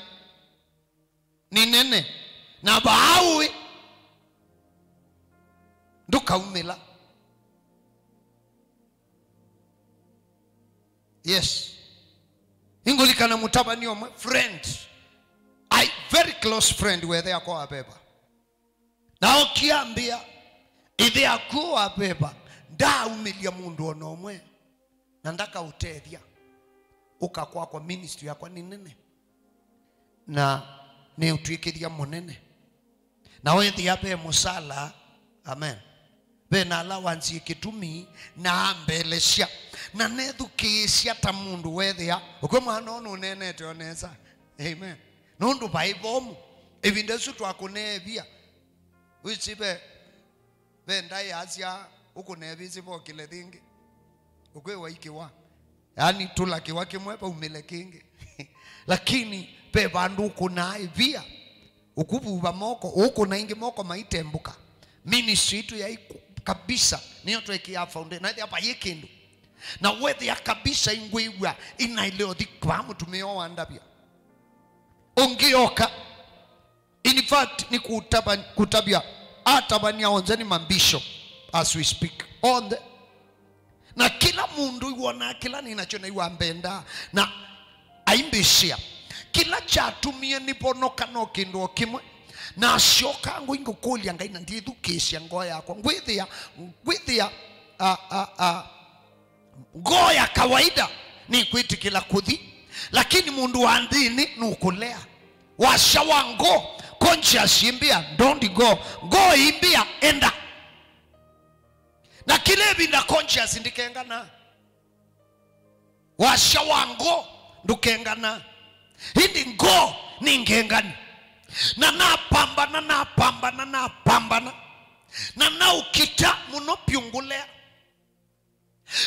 nĩ nene, na vaa ũĩ ndũkaumĩla." Yes. Nĩngũlikana mũtavany'a ũmwe, friend, I, very close friend, wethe akwa wa veva. Na okie ambĩa, "Ĩthe aku wa veva ndaaumĩlya mũndũ o na ũmwe, na ndakaũtethya. Ũka kwakwa, ministry yakwa nĩ nene, na nĩũtw'ĩkĩthya mũnene. Na wethĩa ve mũsala, amen, ve na allowance ĩkĩtumi, na ambelesya, na nethukĩĩsya ta mũndũ wethĩa." Ũkw'o mwana ũũ nũneenete o nesa. Amen. Nũndũ vaĩ vomu. Ĩvinda ĩsu twakũneevya. Wĩsĩ ve, ve ndaĩ yasya ũkũneevĩsĩ vokĩle thĩngĩ. Ũkwĩwa ikĩwa. Yaani tũla kĩwa kĩmwe vaumĩle kĩngĩ. Lakini ve vandũ ũkũnaa ĩvia, ũkũvuva moko, ũkũna ingĩ moko maitembũka. Ministry itũ yaĩ ku-, kabisa, nĩyo twekĩaa foundation. Na ĩthĩa vayĩ kĩndũ. Na wethĩa kabisa ingwĩw'a inaile ũthi kwa mũtumĩa wa ndavya. Ũngĩ oka. In fact, nĩ kũtava-, kũtavya, atavany'a onthe nĩ mabishop as we speak. Onthe. Na kĩla mũndũ iwonaa kĩla nĩ nakyo na iwambendaa. Na aimbĩsĩa. Kĩla kyatumie nĩvonoka no kĩndũ o kĩmwe. Na asyoka ngũi ngũkũlya Ngai na ndithukĩĩsya ngoo yakwa. Ngwĩthĩa, ngwĩthĩa, a, a, a, ngoo ya kawaida nĩkwĩtĩkĩla kũthi, lakini mũndũ wa nthĩnĩ nũkũlea. Wasya wa ngoo, conscience imbĩa, "Don't go." Ngoo imbĩa, "Enda." Na kĩla ĩvinda conscience ndĩkengana. Wasya wa ngoo ndũkengana. Ĩndĩ ngoo nĩ ngengani. Na napambana, napambana, napambana. Na naũkita mũno vyũ ngũlea.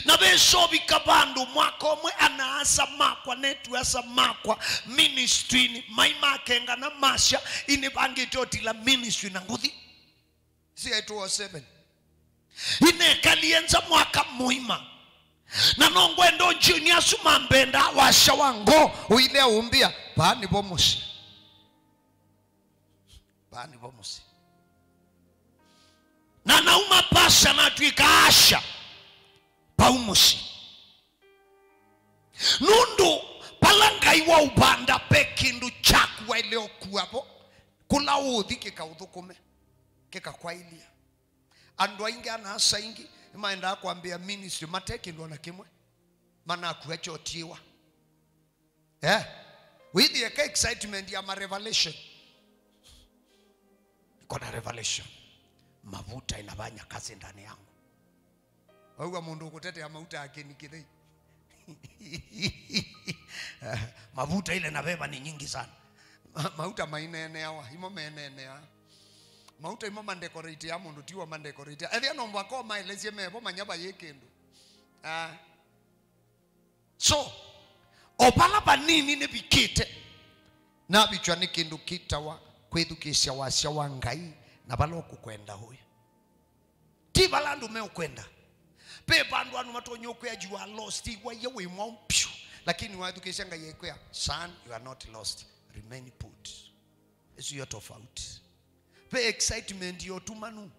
Na vesovika vandũ mwaka ũmwe, ana-a-asa makwa, netu-a-asa makwa, ministry-inĩ, mai makengana masya, inĩvangĩte ũtila ministry na ngũthi. C I two oh seven. Inekalie nza mwaka mũima. Na no ngwenda ũnjioni asu mambenda wasya wa ngoo, ũilea ũmbĩa, "Vaa nĩvo mũsyĩ." Vaa nĩvo mũsyĩ. Na nauma pastor natw'ĩka asha, vau mũsyĩ. Nũndũ vala Ngai waũvanda ve kĩndũ kyaku waĩle ũkua vo, kũla ũũthi kĩkaũthũkũme, kĩkakwaĩlya. Andũ aingĩ, ana-a-asa aingĩ, nĩmaendaa kwambĩa ministry mate kĩndũ o na kĩmwe, manakua kyotiĩwa. Eh? Wĩthĩe ka excitement ya ma revelation. Niko na revelation. Mavuta inafanya kazi ndani yangu. Waua mũndũ ũkũtetea mauta ya kĩni kĩthei. Mavuta ile na veva ni nyingi sana. Ma-, mauta maineeneawa, imo meeneenea. Mauta imo mandekorĩte ya mũndũ, tiwa mandekorĩte. Ethĩa no mwaka ũmaelesye mevo manya vayĩ kĩndũ. Ah. So, o vala vanini nĩvikĩte, navĩtw'a nĩ kĩndũ kĩtawa kwĩthukĩĩsya wasya wa Ngai na vala ũkũkwenda ũĩ. Ti vala andũ meũkwenda. Ve vandũ andũ matonya ũkwĩa, "You are lost." Iwaiya wĩ mwaũ pyu. Lakini wathukĩĩsya Ngai aikwĩa, "Son, you are not lost. Remain put." Ĩsu yo tofauti. Ve excitement ya ũtumanu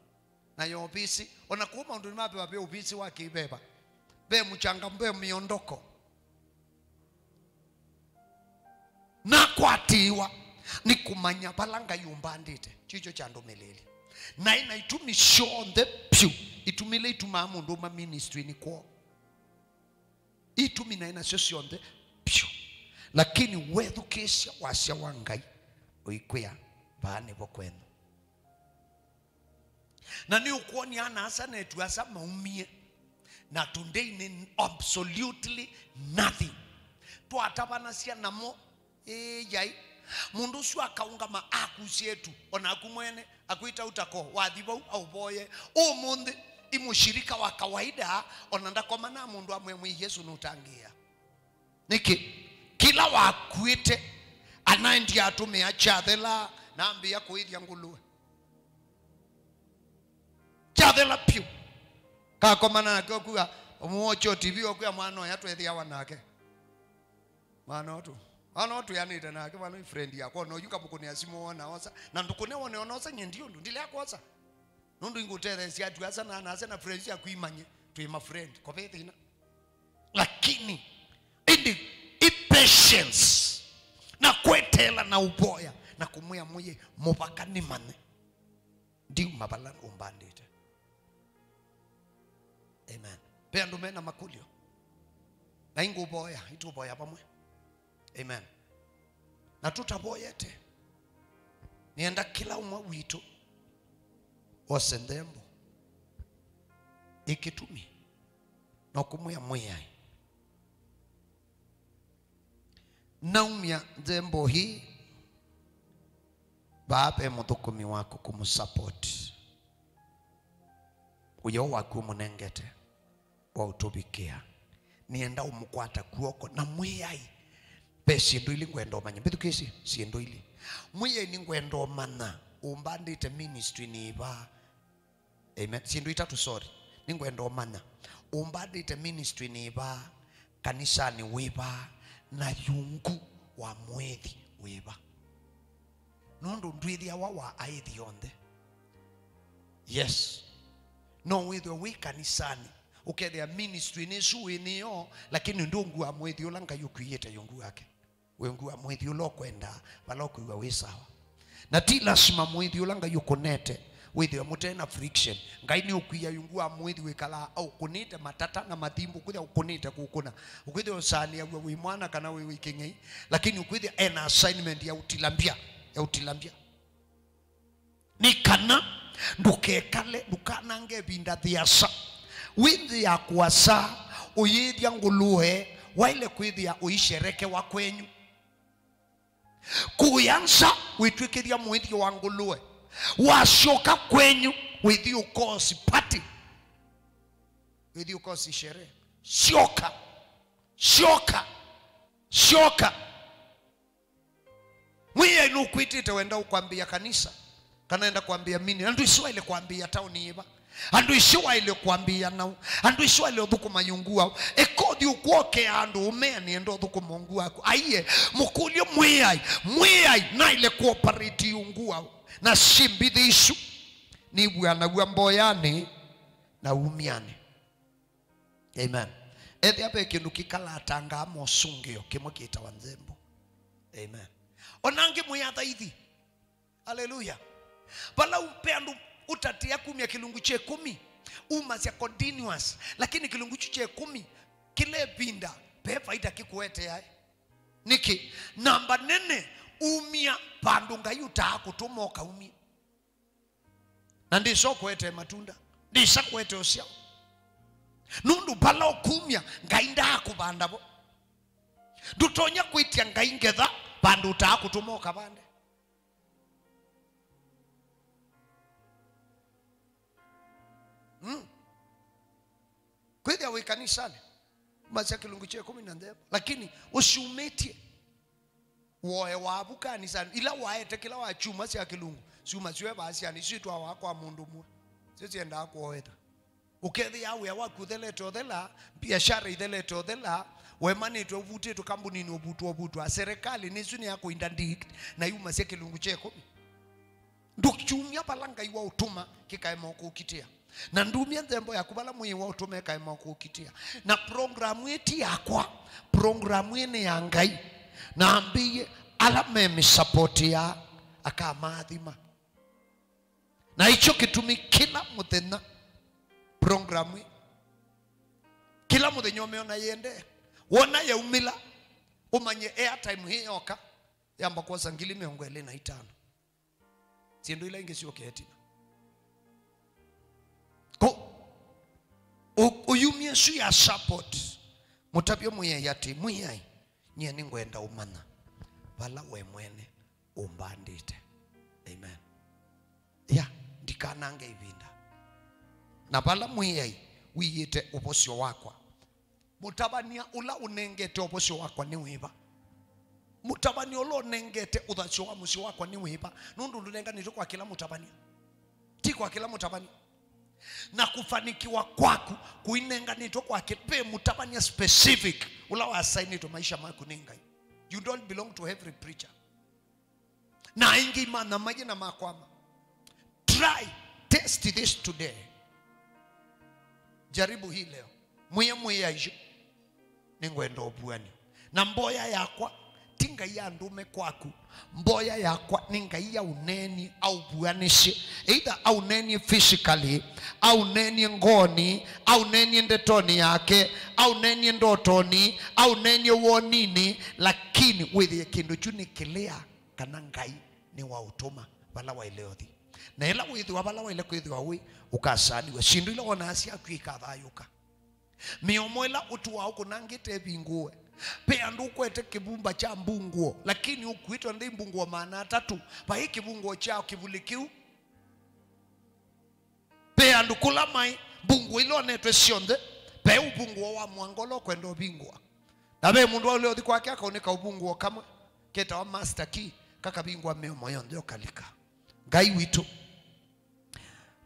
na ya ovisi. O na kũu maũndũnĩ ma veva ve ovisi wa kĩveva. Ve mũchanga, ve mĩondoko. Nakwatĩĩwa nĩ kũmanya vala Ngai ũmbandĩte. Kyu kyo kyandũmĩlĩĩlye. Naĩ na itumi syonthe vyũ, itumi ila itumaa mũndũ uma ministry-nĩ kwoo. Itumi naĩ nasyo syonthe vyũ. Lakini wethukĩĩsya wasya wa Ngai, ũikwĩa, vaa nĩvo kwenyu. Na nĩũkwony'a ana-a-asa na eĩtu-a-asa maumie, na today nĩ absolutely nothing. Twatavanasya namo, ĩĩ yai, mũndũ ũsu akaũngama akusya eĩtu, o naku mwene, akwĩta ũtako, wathi vau aũvoye. Ũmũnthĩ, i mũshirika wa kawaida, o na ndakomana na mũndũ amwĩa, "Mwĩai Yesũ nũtangĩĩa." Nĩkĩ? Kĩla wakuĩte, anaendie atũmĩa kyathela, na ambĩĩa kũĩthya ngũlũe. Kyathela pyũ. Kakomana nake ũkwĩa, ũmũwokyo T V ũkwĩa, "Mwana ũya twethĩawa nake. Mwana ũtũ. Mwana ũtũ yanĩte nake, mwana ũyũ friend yakwa, na ũyu ngamũkũnĩa simũ wona osa. Na ndũkũne wone ona osa, nye ndi ũndũ, ndilea kwosa. Nũndũ ingũtetheesya eĩtu-a-asa na ana-a-asa na friends yaku imanye, twĩ ma friend. Kove thĩna." Lakini, ĩndĩ, i patience, na kweteela na ũvoya, na kũmwĩa Mwĩai, mũvaka nĩmanye. Ndiuma vala ũmbandĩte. Amen. Ve andũ mena makũlyo? Na ingũvoya, itũvoya vamwe. Amen. Na tũtavoyete, nĩenda kĩla ũmwe witũ ose nthembo ĩ kĩtumi na kũmwĩa Mwĩai, naumya nthembo hii, vaa ve mũthũkũmi waku kũmũsupport. Ũyo waku ũmũnengete wa ũtũvikĩa. Nĩenda ũmũkwata kw'oko na Mwĩai. Ve syĩndũ ilĩ ngwenda ũmanye. Mbĩthukĩĩsye syĩndũ ilĩ. Mwĩai, nĩngwenda ũmanya ũmbandĩte ministry-nĩ ĩva. Amen. Syĩndũ itatũ, sorry. Nĩngwenda ũmanya ũmbandĩte ministry-nĩ ĩva, kanisanĩ wĩva, na yungu wa mũĩthi wĩva. Nũndũ ndwĩthĩawa wa aĩthi onthe. Yes. No wĩthwe wĩ kanisanĩ, ũkethĩa ministry-nĩ ĩsu wĩ nĩyo, lakini ndũngua mũĩthi ũla Ngai ũkwĩĩte yungu wake. Wĩngua mũĩthi ũla ũkwendaa, vala ũkwĩw'a wĩ sawa. Na ti lasima mũĩthi ũla Ngai ũkũnete wĩthĩwe mũte na friction. Ngai nĩũkwia yungu wa mũĩthi wĩkalaa aũkũnĩte matata na mathimbu, ũkwĩthĩa ũkũnĩte kũkũna. Ũkwĩthĩa ũsaanĩaw'a wĩ mwana kana wĩ wĩ kĩng'ei, lakini ũkwĩthĩa ena assignment ya ũtilambia, ya ũtilambia. Nĩ kana ndũkekale, ndũkanange ĩvinda thiasa wĩ nthĩ ya kũasa ũyĩĩthya ngũlũe, waĩle kwĩthĩa ũisherekewa kwenyu. Kũya nza wĩtw'ĩkĩthya mũĩthyo wa ngũlũe, wasyoka kwenyu wĩthi ũkosi party, wĩthi ũkosi sherehe. Syoka, syoka, syoka. Mwĩai nũkwĩtĩte wenda ũkwambĩĩa kanisa, kana enda kwambĩĩa mini. Andũ isu waĩle kwambĩĩa taoni ĩva? Andũ isu waĩle kwambĩĩa nau? Andũ isu waĩle ũthũkũma yungu wau? Eka ũthi ũkwokea andũ ũmea nĩenda ũthũkũma ungu waku. Aiye, mũkũlye Mwĩai, Mwĩai naĩle kuoperate yungu wau? Na syĩ mbithi isu nivuanaw'a mboyanĩ na umyanĩ. Amen. Ethĩa ve kĩndũ kĩkalatangaa mosũngĩo, kĩmwe kĩtawa nthembo. Amen. Ona angĩ mwĩ athaithi. Haleluya. Vala u-, ve andũ ũtatĩa kumya kĩlungu kya ĩkũmi, umasya continuous, lakini kĩlungu kyu kya ĩkũmi kĩla ĩvinda ve vaita kĩkũeteae. Nĩkĩ? Namba nene, umya vandũ Ngai ũtaa kũtũma ũkaumye. Na ndĩsa ũkũetee matunda, ndĩsa kũetee ũsyao. Nũndũ vala ũkumya, Ngai ndaakũvanda vo. Ndũtonya kwĩtya Ngai ngetha vandũ ũtaa kũtũma ũkavande. Mm. Kwĩthĩa wĩ kanisanĩ, masya kĩlungu kya ĩkũmi na nthembo, lakini ũsyumĩtye. Woe wavu kanisanĩ, ila waete kĩla wa kyuma sya kĩlungu, syuma syo evaasyanĩ, isu itwawa kwa mũndũ ũmwe. Syo syendaa kũoetha. Ũkethĩa wĩa waku ũthelete ũthela, biashara ithelete ũthela, wemanĩtwe ũvutĩtwe kambuninĩ ũvutwa ũvutwa, serikali nĩsu nĩ ya kũinterdict, na yumasya kĩlungu kya ĩkũmi. Ndũkyumya vala Ngai waũtũma kĩkaema ũkũkitĩa. Na ndumya nthembo yaku vala Mwĩai waũtũma ĩkaema ũkũkitĩa. Na programu ĩ ti yakwa, programu ĩ nĩ ya Ngai. Na ambĩie ala memĩsapotĩaa akamaathima. Na ĩkyo kĩtumi kĩla mũthenya programu ĩ, kĩla mũthenya ũmĩona yĩendee, wona yaumĩla, Ũmanye airtime hĩ yoka, yamba kwosa ngili mĩongo ĩlĩ na itano. Syĩndũ ila ingĩ syũke ĩtina. Ko, ũ-, ũyumya ĩsu ya support. Mũtavye Mwĩai atĩ, "Mwĩai, nyie nĩngwenda ũmanya vala we mwene ũmbandĩte." Amen. Ya, ndikanange ĩvinda. Na vala Mwĩai wiĩte ũvosyo wakwa, mũtavany'a ũla ũnengete ũvosyo wakwa nĩ wĩva? Mũtavany'a ũla ũnengete ũthasyo wa mũsyĩ wakwa nĩ wĩva? Nũndũ ndũnenganĩtwe kwa kĩla mũtavany'a. Ti kwa kĩla mũtavany'a. Na kũfanikiwa kwaku kũinenganĩtwe kwa kĩ-, ve mũtavany'a specific ũla wasainĩtwe maisha maku nĩ Ngai. You don't belong to every preacher. Na aingĩ imanyamaye na makwama. Try, test this today. Jaribu hii leo. Mwĩe Mwĩai, "Nĩngwenda ũvuan'yo. Na mboya yakwa ti Ngai andũme kwaku. Mboya yakwa nĩ Ngai aũneenie, aũvuanĩsye. Either aũneenie physically, aũneenie ngoonĩ, aũneenie ndetonĩ yake, aũneenie ndotonĩ, aũneenie woninĩ, lakini wĩthĩe kĩndũ kyu nĩ clear kana Ngai nĩwaũtũma vala waĩle ũthi." Na ĩla wĩthĩwa vala waĩle kwĩthĩwa wĩ, ũkasaanĩw'a. Syĩndũ ila wonaa syaku ikathayũka. Mĩomo ĩla ũtũaa ũkũnangĩte ĩvingũwe. Ve andũ ũkwete kĩvumba kya mbungũo, lakini ũkuĩtwe nthĩ mbungũo maana atatũ. Vai kĩvungũo kya kĩvuli kĩu. Ve andũ kũla maĩ, mbungũo ila onetwe syonthe, ve ũvungũo wa mũango ũla ũkwenda ũvingũa. Na ve mũndũ ũla ũthi kwake akaũnĩka ũvungũo kamwe ketawa master key, kakavingũa mĩomo yonthe ũkalika. Ngai witũ,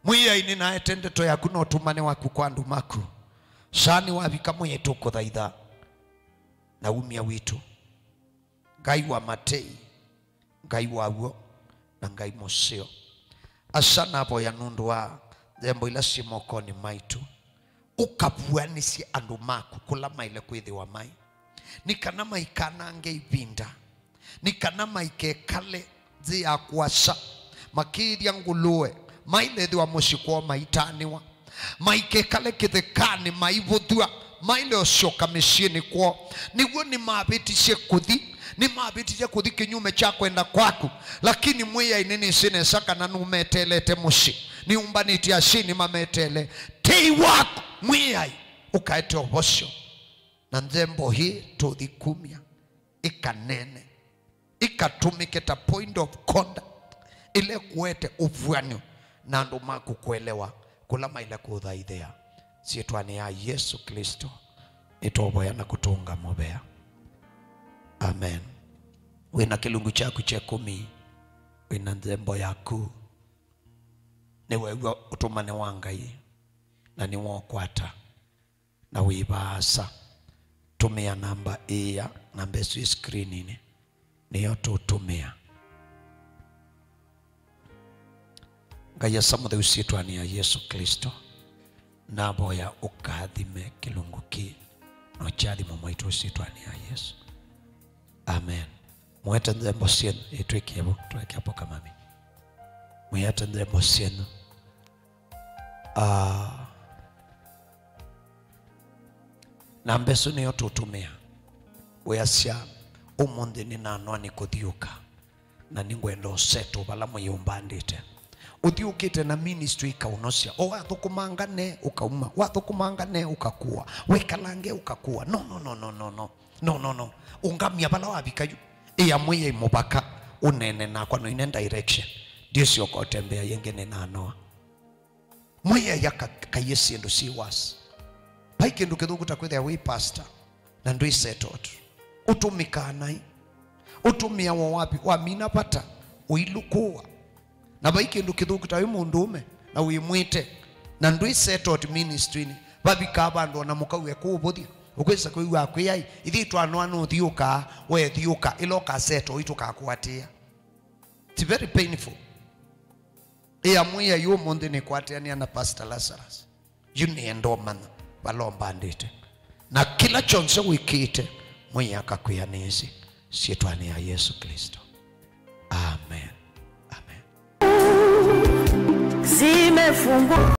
Mwĩai, nĩnaete ndeto yaku na ũtũmani waku kwa andũ maku. Saa nĩwavika, Mwĩai, tũkũthaitha na umya witũ. Ngai wa matei, Ngai wa w'o, na Ngai mũseo. Asa navoya nũndũ wa nzembo ila syĩ mokonĩ maitũ. Ũkavuanĩsye andũ maku kũla maĩle kwĩthĩwa maĩ, nĩ kana maikanange ĩvinda, nĩ kana maikekale nzĩ ya kũasa, makĩĩthya ngũlũe, mailethĩwa mũsyĩ kwoo maitanĩwa, maikekale kĩthekanĩ maivũthw'a, maile ũsyoka mĩsyĩnĩ kwoo. Nĩw'o nĩmavĩtisye kũthi, nĩmavĩtisye kũthi kĩnyume kya kwenda kwaku, lakini Mwĩai nĩnĩsĩ nesa kana nũmeteelete mũsyĩ, nĩũmbanĩtye asyai nĩmameteele. Tei waku Mwĩai ũkaete ũvosyo, na nzembo hii tũthi kumya ĩkaneene, ĩkatũmĩke ta point of contact ĩla ĩkũete ũvuan'yo na andũ maku kũelewa kũla maĩle kũthaithĩa. Syĩtwanĩ ya Yesũ Klĩsto nĩtũũvoya na kũtũnga mũvea. Amen. Wĩna kĩlungu kyaku kya ĩkũmi, wĩna nzembo yaku, nĩweew'a ũtũmani wa Ngai na nĩwaũkwata na wĩ vaasa, tũmĩa namba ĩĩa, namba ĩsu ĩ screeninĩ, nĩyo tũũtũmĩa. Ngai Asa Mũtheu, syĩtwanĩ ya Yesũ Klĩsto, navoya ũkathime kĩlungu kĩĩ na ũkyathimo mwaitũ syĩtwanĩ ya Yesũ. Amen. Mwete nzembo syenyu, ĩtwĩkie vo, tweke hapo kamami. Mwete nzembo syenyu. Ah, namba ĩsu nĩyo tũũtũmĩa. Weasya, "Ũmũnthĩ nĩnanoa nĩ kũthiũka, na nĩngwenda ũseto vala Mwĩai ũmbandĩte." Ũthiũkĩte na ministry ikaũnosya. O wathũkũmanga ne ũkauma, wathũkũmanga ne ũkakua, wĩkalange ũkakua. No, no, no, no, no, no. No, no, no. Ũngamya vala wavika yu. Ĩa Mwĩai mũvaka, ũneene nakwa, no ine direction. Ndiũsyoka ũtembea yĩngĩ nĩnanoa. Mwĩai aka-, akaie syĩndũ syĩ worse. Vai kĩndũ kĩthũku ta kwĩthĩa wĩ pastor na ndwĩ settled. Ũtũmĩkaa naĩ. Ũtũmĩawa wapi? Wamina vata, ũilũkũa. Na vai kĩndũ kĩthũku ta wĩ mũndũũme na wĩ mwĩte na ndwĩ settled ministry-inĩ. Vavikaa vandũ ona mũkau ekũũvũthya. Ũkwĩsa kwĩw'a akwĩa, "Ithyĩ twanoa nũthiũkaa, we thiũka, ĩla ũkasettle oi tũkakũatĩĩa." It's very painful. Ĩa Mwĩai ũmũnthĩ nĩkwatĩanĩa na Pastor Lazarus. Yu nĩenda ũmanya vala ũmbandĩte. Na kĩla kyonse wĩkĩte, Mwĩai akakwĩa nĩsĩ. Syĩtwanĩ ya Yesũ Klĩsto. Amen. Amen. Zimefungwa.